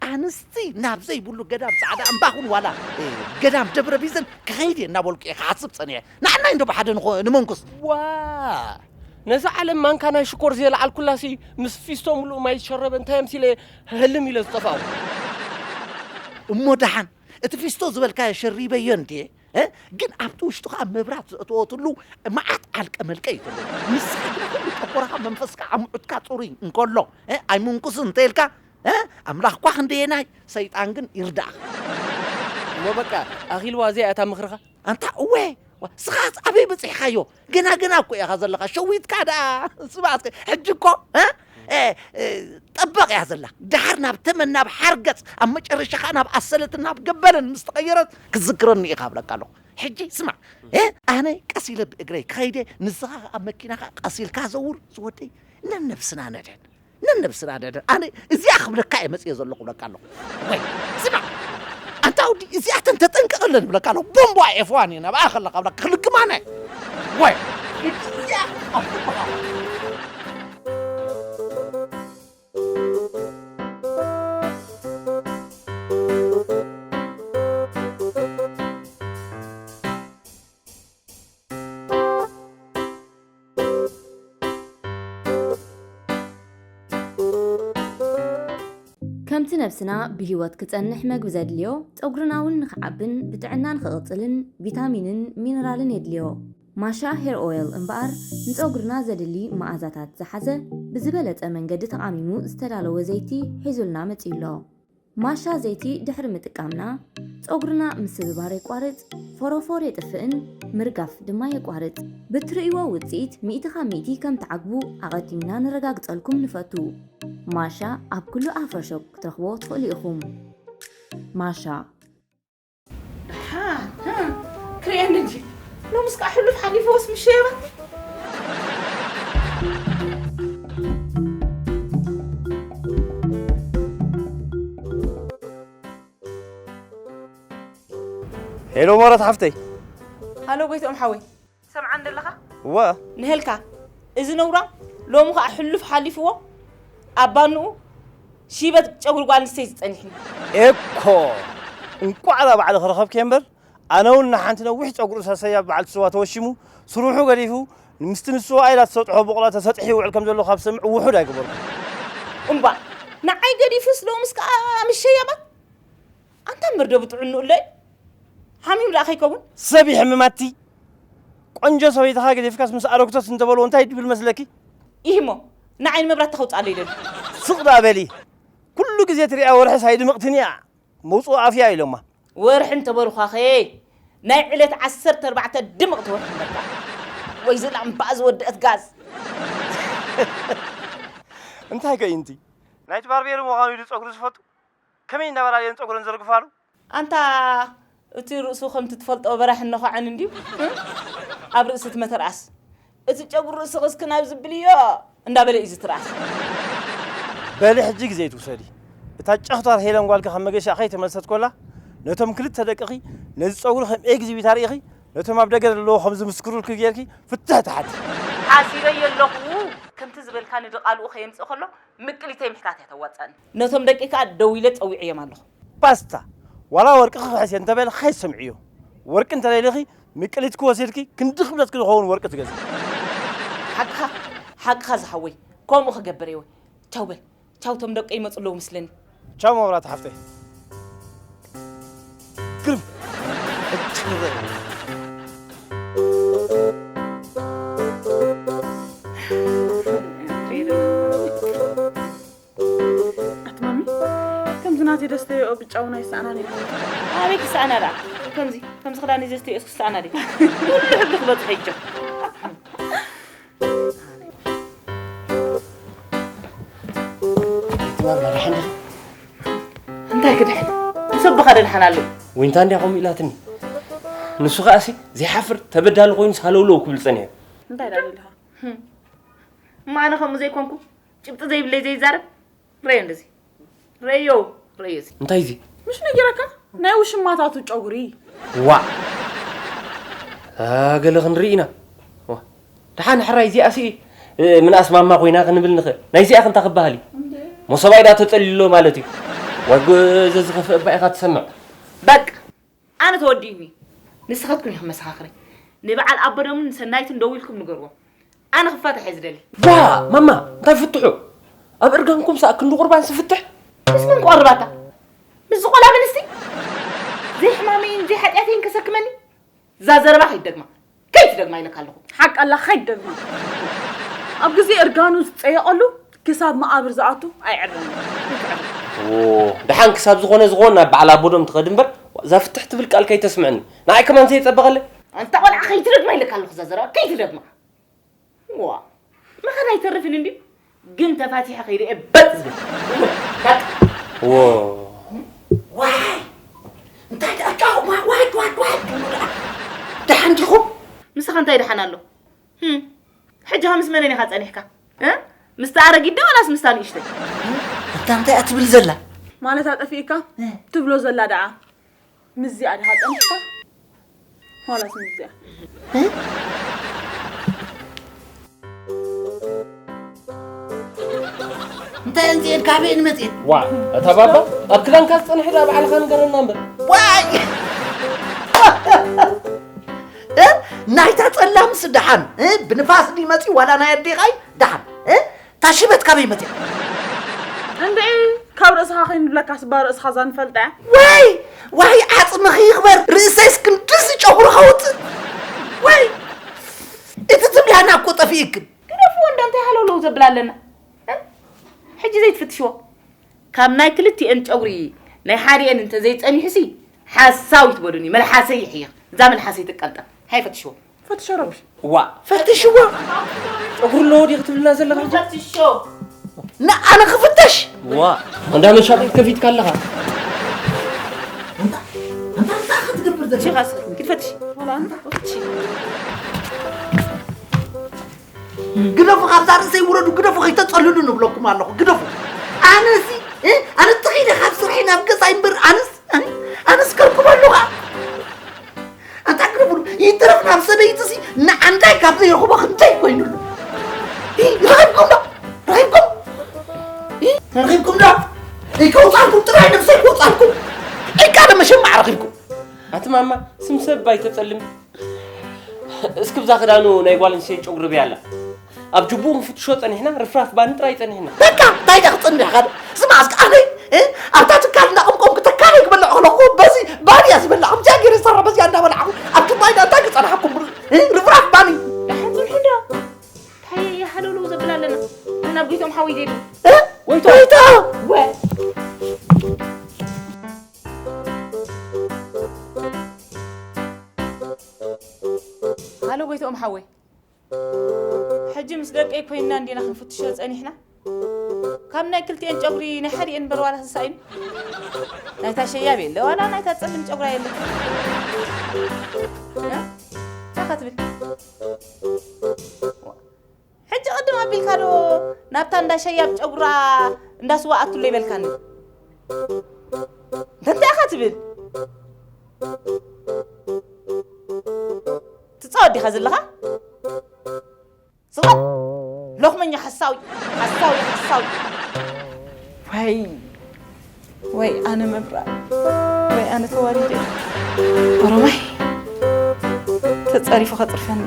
ኣንስቲ ናብ ዘይብሉ ገዳም ጻዕዳ እምባኹን ዋላ፣ እ፣ ገዳም ደብረ ቢዘን ክኸይድ እየ እናበልኩ እየ ክሓስብ ጸኒሐ። ንዓናይ እንዶ ብሓደ ንኾ-፣ ንመንኩስ። ዋ! ነዛ ዓለም ማንካ ናይ ሽኮር ዘየለዓልኩላሲ ምስ ፊስቶ ምሉእ ማይ ዝሸረበ እንታይ ኣምሲለ ህልም ኢለ ዝጠፋእኩ። እሞ ደሓን፣ እቲ ፊስቶ ዝበልካዮ ሸሪበዮ እንድየ፣ እ? ግን ኣብቲ ውሽጡ ኸዓ መብራት ዘእተወትሉ መዓት ዓልቀ መልቀ እዩ ዘሎ። ንስኻ ግና ኩሉ ጨጎራኻ መንፈስካ ኣምዑትካ ጽሩይ እንከሎ፣ እ? ኣይምንኩስን እንተ ኢልካ፣ እ? ኣምላኽ እኳ ክንደየናይ፣ ሰይጣን ግን ይርዳእኻ። እሞ በቃ፣ ኣኺልዋ እዚኣ እታ ምኽርኻ? ኣንታ እወ፣ ዋ፣ ስኻስ ኣበይ በጺሕካዮ? ገና ገና እኮ ኢኻ ዘለኻ፣ ሸዊትካ ደኣ። ስማዕ እስከ፣ ሕጂ እኮ፣ እ? እ፣ እ፣ ጠበቕ እያ ዘላ። ደሓር ናብ ተመን፣ ናብ ሓርገጽ፣ ኣብ መጨረሻ ኸኣ ናብ ኣሰለትን ናብ ገበልን ምስ ተቐየረት፣ ክትዝክረኒ ኢኻ እብለካ ኣለኹ። ሕጂ ስማዕ፣ እ? ኣነ ቀስ ኢለ ብእግረይ ክኸይደ፣ ንስኻ ኣብ መኪናኻ ቀስ ኢልካ ዘውር፣ ዝወደይ፣ ነነብስና ነድሕን። ነነብስና ነድሕን። ኣነ እዚኣ ክብለካ እየ መጽየ ዘለኹ እብለካ ኣለኹ። ወይ፣ ስማዕ፣ ኣንታ ወዲ፣ እዚኣተን ተጠንቀቐለን እብለካ ኣለኹ። ቦምቧ ኤፍዋን እየን ኣብኣ ከለኻ እብለካ ክልግማና እየ። ወይ፣ እዚኣ ኣብ ልብኻ። ከምቲ ነብስና ብህይወት ክጸንሕ መግቢ ዘድልዮ፣ ጸጉርና እውን ንኽዓብን ብጥዕና ንኽቕጽልን ቪታሚንን ሚነራልን የድልዮ። ማሻ ሄር ኦይል እምበኣር፣ ንጸጉርና ዘድሊ መኣዛታት ዝሓዘ፣ ብዝበለጸ መንገዲ ተቓሚሙ ዝተዳለወ ዘይቲ ሒዙልና መጺኡ ኣሎ። ማሻ ዘይቲ ድሕሪ ምጥቃምና፣ ጸጉርና ምስብባር የቋርጽ፣ ፎሮፎር የጥፍእን ምርጋፍ ድማ የቋርጽ። ብትርእይዎ ውጽኢት ሚእቲ ካብ ሚእቲ ከም ትዓግቡ ኣቐዲምና ነረጋግጸልኩም ንፈቱ። ማሻ ኣብ ኩሉ ኣፍሮ ሾፕ ክትረኽቦ ትኽእሉ ኢኹም። ማሻ። ደሓን፣ ህ፣ ክርእየኒ እንጂ። ሎምስ ከኣ ሕሉፍ ሓሊፍዎስ ምሸየባ። ሄሎ መረት ሓፍተይ። ሃሎ ጎይትኦም ሓወይ፣ ሰምዓ እንደለኻ? እወ። ንህልካ፣ እዚ ነውራም ሎሚ ኸኣ ሕሉፍ ሓሊፍዎ፣ ኣብ ባንኡ ሺበት ጨጉሪ ጓል ኣንስተይቲ ጸኒሕኒ። ኤኮ፣ እንቋዕ እዛ ባዕልኺ ረኸብኪ እምበር፣ ኣነ እውን ንሓንቲ ነዊሕ ጸጉሪ ሰሰያ በዓልቲ ስዋ ተወሺሙ፣ ስርሑ ገዲፉ፣ ምስቲ ንስዋ ኢላ ትሰጥሖ ቡቕላ ተሰጢሑ ይውዕል ከም ዘሎ ካብ ዝሰምዕ ውሑድ ኣይገበርኩን። እምባ፣ ንዓይ ገዲፉስ ሎምስ ከኣ ምስ ሸያባት? ኣንታ ብርዶ ብጥዕንኡ ኣለይ ሓሚም ደኣ ከይከውን ሰብ ይሕምም ኣቲ። ቆንጆ ሰበይትኻ ገዲፍካስ ምስ ኣረግቶስ እንተበልዎ እንታይ ድብል መስለኪ? ይህሞ ንዓይን መብራት ተኸውፅኣለይ ደሊ። ስቕ ደኣ በሊ። ኩሉ ግዜ ትሪኣ ወርሒ ሳይድምቕትን እያ። መውፅኡ ኣፍያ ኢሎማ። ወርሒ እንተበልኳኸ ናይ ዕለት ዓሰርተ ኣርባዕተ ድምቕቲ ወርሒ እምበርካ። ወይ ዝላምባ ዝወደአት ጋዝ። እንታይ ከ እንቲ ናይቲ ባርቤር ምዃኑ ኢሉ ጸጉሩ ዝፈቱ ከመይ እንዳበላ ድየን ጸጉረን ዘርግፋሉ? ኣንታ እቲ ርእሱ ከምቲ ትፈልጦ በራሕን ነዃዕን እንድዩ። ኣብ ርእሲ እቲ መተርኣስ እቲ ጨጉሪ ርእስኺ እስኪ ናብ ዝብልዮ እንዳበለ እዩ ዝትርኣስ። በሊ ሕጂ ግዜ ትውሰዲ። እታ ጨኽቷር ሄለን ጓልኪ ካብ መገሻ ከይተመልሰት ኮላ ነቶም ክልተ ደቅኺ ነዚ ጸጉሪ ከም ኤግዚቢት ኣርኢኺ ነቶም ኣብ ደገ ዘለዉ ከም ዝምስክሩልኪ ጌርኪ ፍትሕ ትሓቲ። ሓሲበዮ ኣለኹ። ከምቲ ዝበልካ ንድቓልኡ ከየምጽእ ከሎ ምቅሊተይ ምሕታት እያ ተዋጽኣኒ። ነቶም ደቂ ከኣ ደዊለ ጸዊዐዮም ኣለኹ። ባስታ ዋላ ወርቂ ክሕስ እየ እንተበለ ከይትሰምዕዮ። ወርቂ እንተደሊኺ ምቅሊትኪ ወሲድኪ ክንዲ ክብደትኪ ዝኸውን ወርቂ ትገዝኢ። ሓቅኻ ሓቅኻ ዝሓወይ ከምኡ ክገብር እየ። ቻው በል ቻው ቶም ደቂ ይመጹ ኣለዉ ምስለኒ። ቻው መብራት ሓፍተይ። ግርም ኣትማሚ ከምዚ ናተይ ደስተዮ ብጫ እውን ኣይሰኣናን የለን። ኣበይ ክሰኣና ደኣ? ከምዚ ከምዚ ክዳን ዘስተዮ እስክሰኣና ድዩ? ኩሉ ሕብሪ ክበጽሖ ይጆ። ትማል መራሕን እንታይ ክድሕን? ንሰብኻ ደድሓን ኣሎ። ወይንታ እንድያ ከምኡ ኢላትኒ። ንሱ ከኣሲ ዘይሓፍር ተበዳሊ ኮይኑስ ሃለውለው ክብል ጸኒሑ። እንታይ ደኣ ኢልካ? እሞ ኣነ ከምኡ ዘይኮንኩ ጭብጢ ዘይብለይ ዘይዛረብ ረዮ እንደዚ ረዮ ረዮ እዚ እንታይ እዚ ምሽ ነጊረካ ናይ ውሽማታቱ ጨጉሪ ዋ ገለ ክንርኢ ኢና ዋ ደሓን ሕራይ እዚኣሲ ምንኣስ ማማ ኮይና ክንብል ንኽእል ናይዚኣ ክንታ ክበሃል እዩ ሞ ሰብኣይ ዳ ተጸሊሎ ማለት እዩ ዋይ ጎዘ ዝኸፍእ እባ ኢኻ ትሰምዕ በቃ ኣነ ተወዲኡኒ ንስኻትኩም ኢኹም መሰኻኽረይ ንበዓል ኣቦዶምን ንሰናይትን ደዊልኩም ንገርዎም ኣነ ክፋታሕ እየ ዝደሊ ዋ ማማ እንታይ ፍትሑ ኣብ እርጋንኩም ሰኣ ክንዲ ቁርባን ስፍትሕ ምስ መን ክቐርብ ኣታ ምስ ዝቆላ ምንስቲ ዘይሕማመይን ዘይሓጢኣተይን ከሰክመኒ እዛ ዘረባ ከይትደግማ ከይትደግማ ኢለካ ኣለኹ ሓቃላ ከይትደግማ ኣብ ግዜ እርጋኑ ዝፀየቐሉ ክሳብ መቓብር ዝኣቱ ኣይዕረምን። ደሓን ክሳብ ዝኾነ ዝኾን ናብ በዓል ኣቦዶም ትኸድ እምበር እዛ ፍትሕ ትብል ቃል ከይተስምዐኒ። ንዓይ ከማን ዘየፀበቐለይ። ኣንታ ቆልዓ ከይትደግማ ኢለካ ኣለኹ እዛ ዘረባ ከይትደግማ። ዋ መኸዳ ኣይተርፍን እንድዩ ግን ተፋቲሐ ከይደ እየ በጥ ዝብል። በጥ። ዎ። ዋይ እንታይ ደኣ ጫው ዋይ ዋይ ዋይ ዋይ ደሓን ዲኹም? ንስኻ እንታይ ደሓን ኣሎ? ህም፣ ሕጂ ኸ ምስ መነን ኢኻ ጸኒሕካ? እ? ምስታ ኣረጊት ዶ ዋላስ ምስታ ንእሽተይ? እታ እንታይ እያ ትብል ዘላ? ማለታ ጠፊእካ ትብሎ ዘላ ደኣ ምስዚኣ ዲኻ ጸኒሕካ ዋላስ ምስዚኣ? እንታይ እንዚኤን ካበየን መፅኤን? ዋ እታ ባባ ኣብ ክዳንካ ዝፀንሐ ደኣ ባዕልኻ ንገረና እምበር። ዋይ እ? ናይታ ጸላምስ ደሓን እ? ብንፋስ ድዩ መጺኡ ዋላ ናይ ኣዴኻይ ደሓን እ? እታ ሽበት ካበይ መጺኣ? እንድዒ ካብ ርእስኻ ከይንብለካስ እባ ርእስኻ እዛ ንፈልጣ እያ። ዋይ ዋይ ዓጽምኺ ይኽበር ርእሰይስ ክንድዚ ጨጉሪ ከውጽእ ዋይ እቲ ትብላና እኮ ጠፊእክን። ግደፍዎ እንዳ እንታይ ሃለውለው ዘብል ኣለና እ? ሕጂ ዘይትፍትሽዎ ካብ ናይ ክልቲኤን ጨጉሪ ናይ ሓዲኤን እንተዘይጸኒሑሲ ሓሳዊት በሉኒ መልሓሰይ ይሕይኽ እዛ መልሓሰይ ትቀልጠፍ እንታይ ፈትሽዎ ፈትሾ ረቢ ዋ ፈትሽዎ ጨጉሪ ኣለዎ ዲኺ ትብልና ዘለኺ ሕጂ ፈትሾ ንኣነ ክፍተሽ ዋ እንዳ መሻጢት ከፊትካ ኣለኻ እንታይ እንታይ ክትገብር ዘለኻ ክትፈትሽ ግደፉ ካብዛ ርእሰይ ውረዱ ግደፉ ከይተፀልሉ ንብለኩም ኣለኹ ግደፉ ኣነሲ ኣነ ጥኺደ ካብ ስርሐይ ናብ ገዛይ እምበር ኣነስ ኣነስ ከርክበሉ ኸዓ ኣንታ ግደፉ ይትረፍ ናብ ሰበይትሲ ንዓንዳይ ካብ ዘይረኽቦ ክንደይ ኮይኑሉ ረኺብኩም ዶ ረኺብኩም ረኺብኩም ዶ ከውፃልኩም ጥራይ ነብሰይ ከውፃልኩም ኢልካ ዶ መሸማዕ ረኺብኩም ኣቲ ማማ ስም ሰብ ኣይተፀልሚ እስኪ ብዛ ክዳኑ ናይ ጓል ኣንስተይቲ ጨጉሪ ርብያ ኣላ ኣብ ጅቡኡ ንፍትሾ ፀኒሕና ርፍራፍ ባኒ ጥራይ ፀኒሕና በቃ እንታይ ዳ ክፅንሕ ካደ ስማ እስኪ ኣነ ኣብታ ትካል እንዳቐምቆም ክተካለይ ክበልዕ ከለኹ በዚ ኣሎ ጎይትኦም ሓወይ፣ ሕጂ ምስ ደቀይ ኮይንና እንዲና ክንፍትሾ ጸኒሕና። ካብ ናይ ክልቲኤን ጨጉሪ ናይ ሓዲኤን እምበር ዋላ ተሳኢኑ። ናይታ ሸያብ የለ ዋላ ናይታ ጸሊም ጨጉራ የለ። እ? እንታይ ኢኻ ትብል? ሕጂ ቅድም ኣቢልካ ዶ ናብታ እንዳ ሸያብ ጨጉራ እንዳ ስዋ ኣትሎ ይበልካኒ? እንታይ ኢኻ ትብል? ትጻወት ዲኻ ዘለኻ? ስዋ ሎኽመኛ ሓሳዊ፣ ሓሳዊ፣ ሓሳዊ። ወይ፣ ወይ ኣነ መብራእ፣ ወይ ኣነ ተዋሪደ። ኦሮማይ ተጻሪፉ ከጽርፈኒ።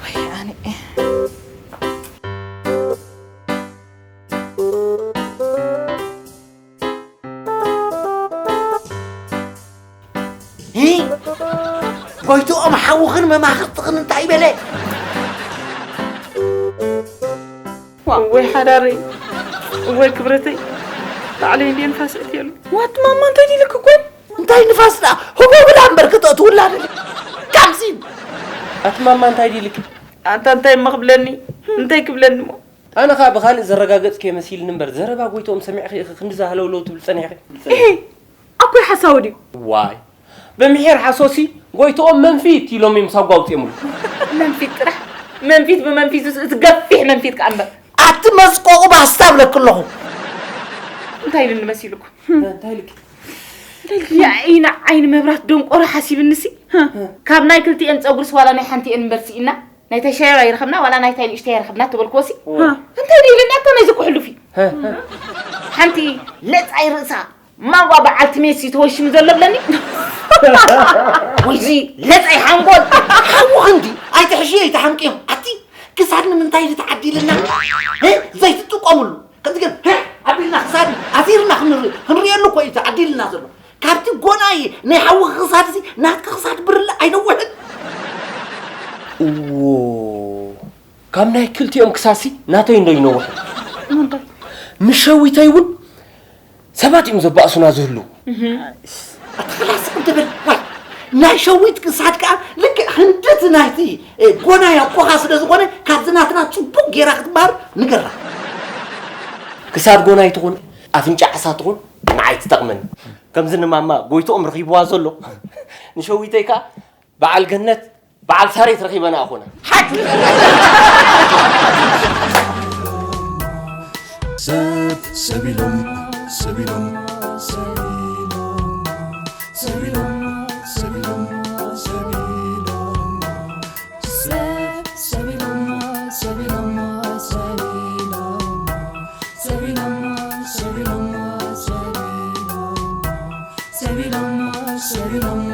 ወይ ኣነ። እ? ጎይትኦም ሓውኽን መማኽርትኽን እንታይ በለ? ዋእ፣ እወይ ሓዳረይ፣ እወይ ክብረተይ፣ ባዕለይ እንድየ ንፋስ እትየሉ። ዋት ማማ እንታይ ዲልክ እኮ? እንታይ ንፋስ ደኣ? ህቦ ብላ እምበር ክተእትውላ ደሊ። ካምሲን። ኣቲ ማማ እንታይ ዲልክ? ኣንታ እንታይ እሞ ክብለኒ? እንታይ ክብለኒ እሞ? ኣነ ኸኣ ብኻልእ ዘረጋገጽክዮ መሲልኒ እምበር፣ ዘረባ ጎይትኦም ሰሚዕኺ ኢኺ ክንድዚ ሃለውለው ትብል ጸኒሕኺ? እሂ፣ ኣኮይ ሓሳዊ ድዩ? ዋይ፣ ብምሒር ሓሶሲ ጎይትኦም መንፊት ኢሎም እዮም ሳጓ ኣውጺኦምሉ። መንፊት ጥራሕ፣ መንፊት ብመንፊት፣ እቲ ገፊሕ መንፊት ከኣ እምበር። ኣቲ መስቆቑ ባስታ እብለኪ ኣለኹ። እንታይ ኢሉኒ መሲልኩ? እንታይ ኢልኪ? የዒና ዓይኒ መብራት ደንቆሮ ሓሲብንሲ፣ ካብ ናይ ክልቲኤን ጸጉርስ ዋላ ናይ ሓንቲኤን እምበር ስኢና፣ ናይታይ ሸያብ ኣይረኸብና ዋላ ናይታይ ንእሽተይ ኣይረኸብና ተበልክዎሲ፣ እንታይ ደይለኒ ኣታ ናይዚ ኩሕሉፊ? ሓንቲ ለጻይ ርእሳ ማዋ በዓልቲ ሜሲ ተወሽሙ ዘሎ ብለኒ። ወይዚ ለጻይ ሓንጎል። ሓዊ ክንዲ ኣይትሕሽዮ ኣይትሓምቅዮ። ኣቲ ክሳድ ንምንታይ እዩ ተዓዲልና? እ? ዘይትጥቀሙሉ። ከምዚ ግን ህ ኣቢልና ክሳድ ኣሲርና ክንርኢ፣ ክንርእየሉ እኮ እዩ ተዓዲልና ዘሎ። ካብቲ ጎናይ ናይ ሓዊ ክሳድ እዚ ናትኪ ክሳድ ብርለ ኣይነውሕን። እዎ፣ ካብ ናይ ክልቲኦም ክሳሲ ናተይ እንዶ ይነውሕ። ምሸዊተይ እውን ሰባት እዮም ዘባእሱና ዝህልው። ኣታ ኸላስ እንተ በል፣ ዋይ፣ ናይ ሸዊት ክሳድ ከኣ ልክዕ ህንደት ናይቲ፣ እ፣ ጎናይ ኣቦኻ ስለ ዝኾነ፣ ካብዚ ናትና ጽቡቕ ጌራ ክትበሃር ንገራ። ክሳድ ጎናይ ትኹን፣ ኣፍንጫ ዓሳ ትኹን፣ ንዓይ ትጠቕመኒ። ከምዚ ንማማ ጎይትኦም ረኺብዋ ዘሎ፣ ንሸዊተይ ከኣ በዓል ገነት፣ በዓል ሳሬት ረኺበና ኣኾና። ሓቂ። ሰብ ሰቢሎም፣ ሰቢሎም፣ ሰቢሎም፣ ሰቢሎም፣ ሰቢሎም፣ ሰቢሎም፣ ሰብ ሰቢሎም፣ ሰቢሎም፣ ሰቢሎም፣ ሰቢሎም፣ ሰቢሎም፣ ሰቢሎም፣ ሰቢሎም፣ ሰቢሎም፣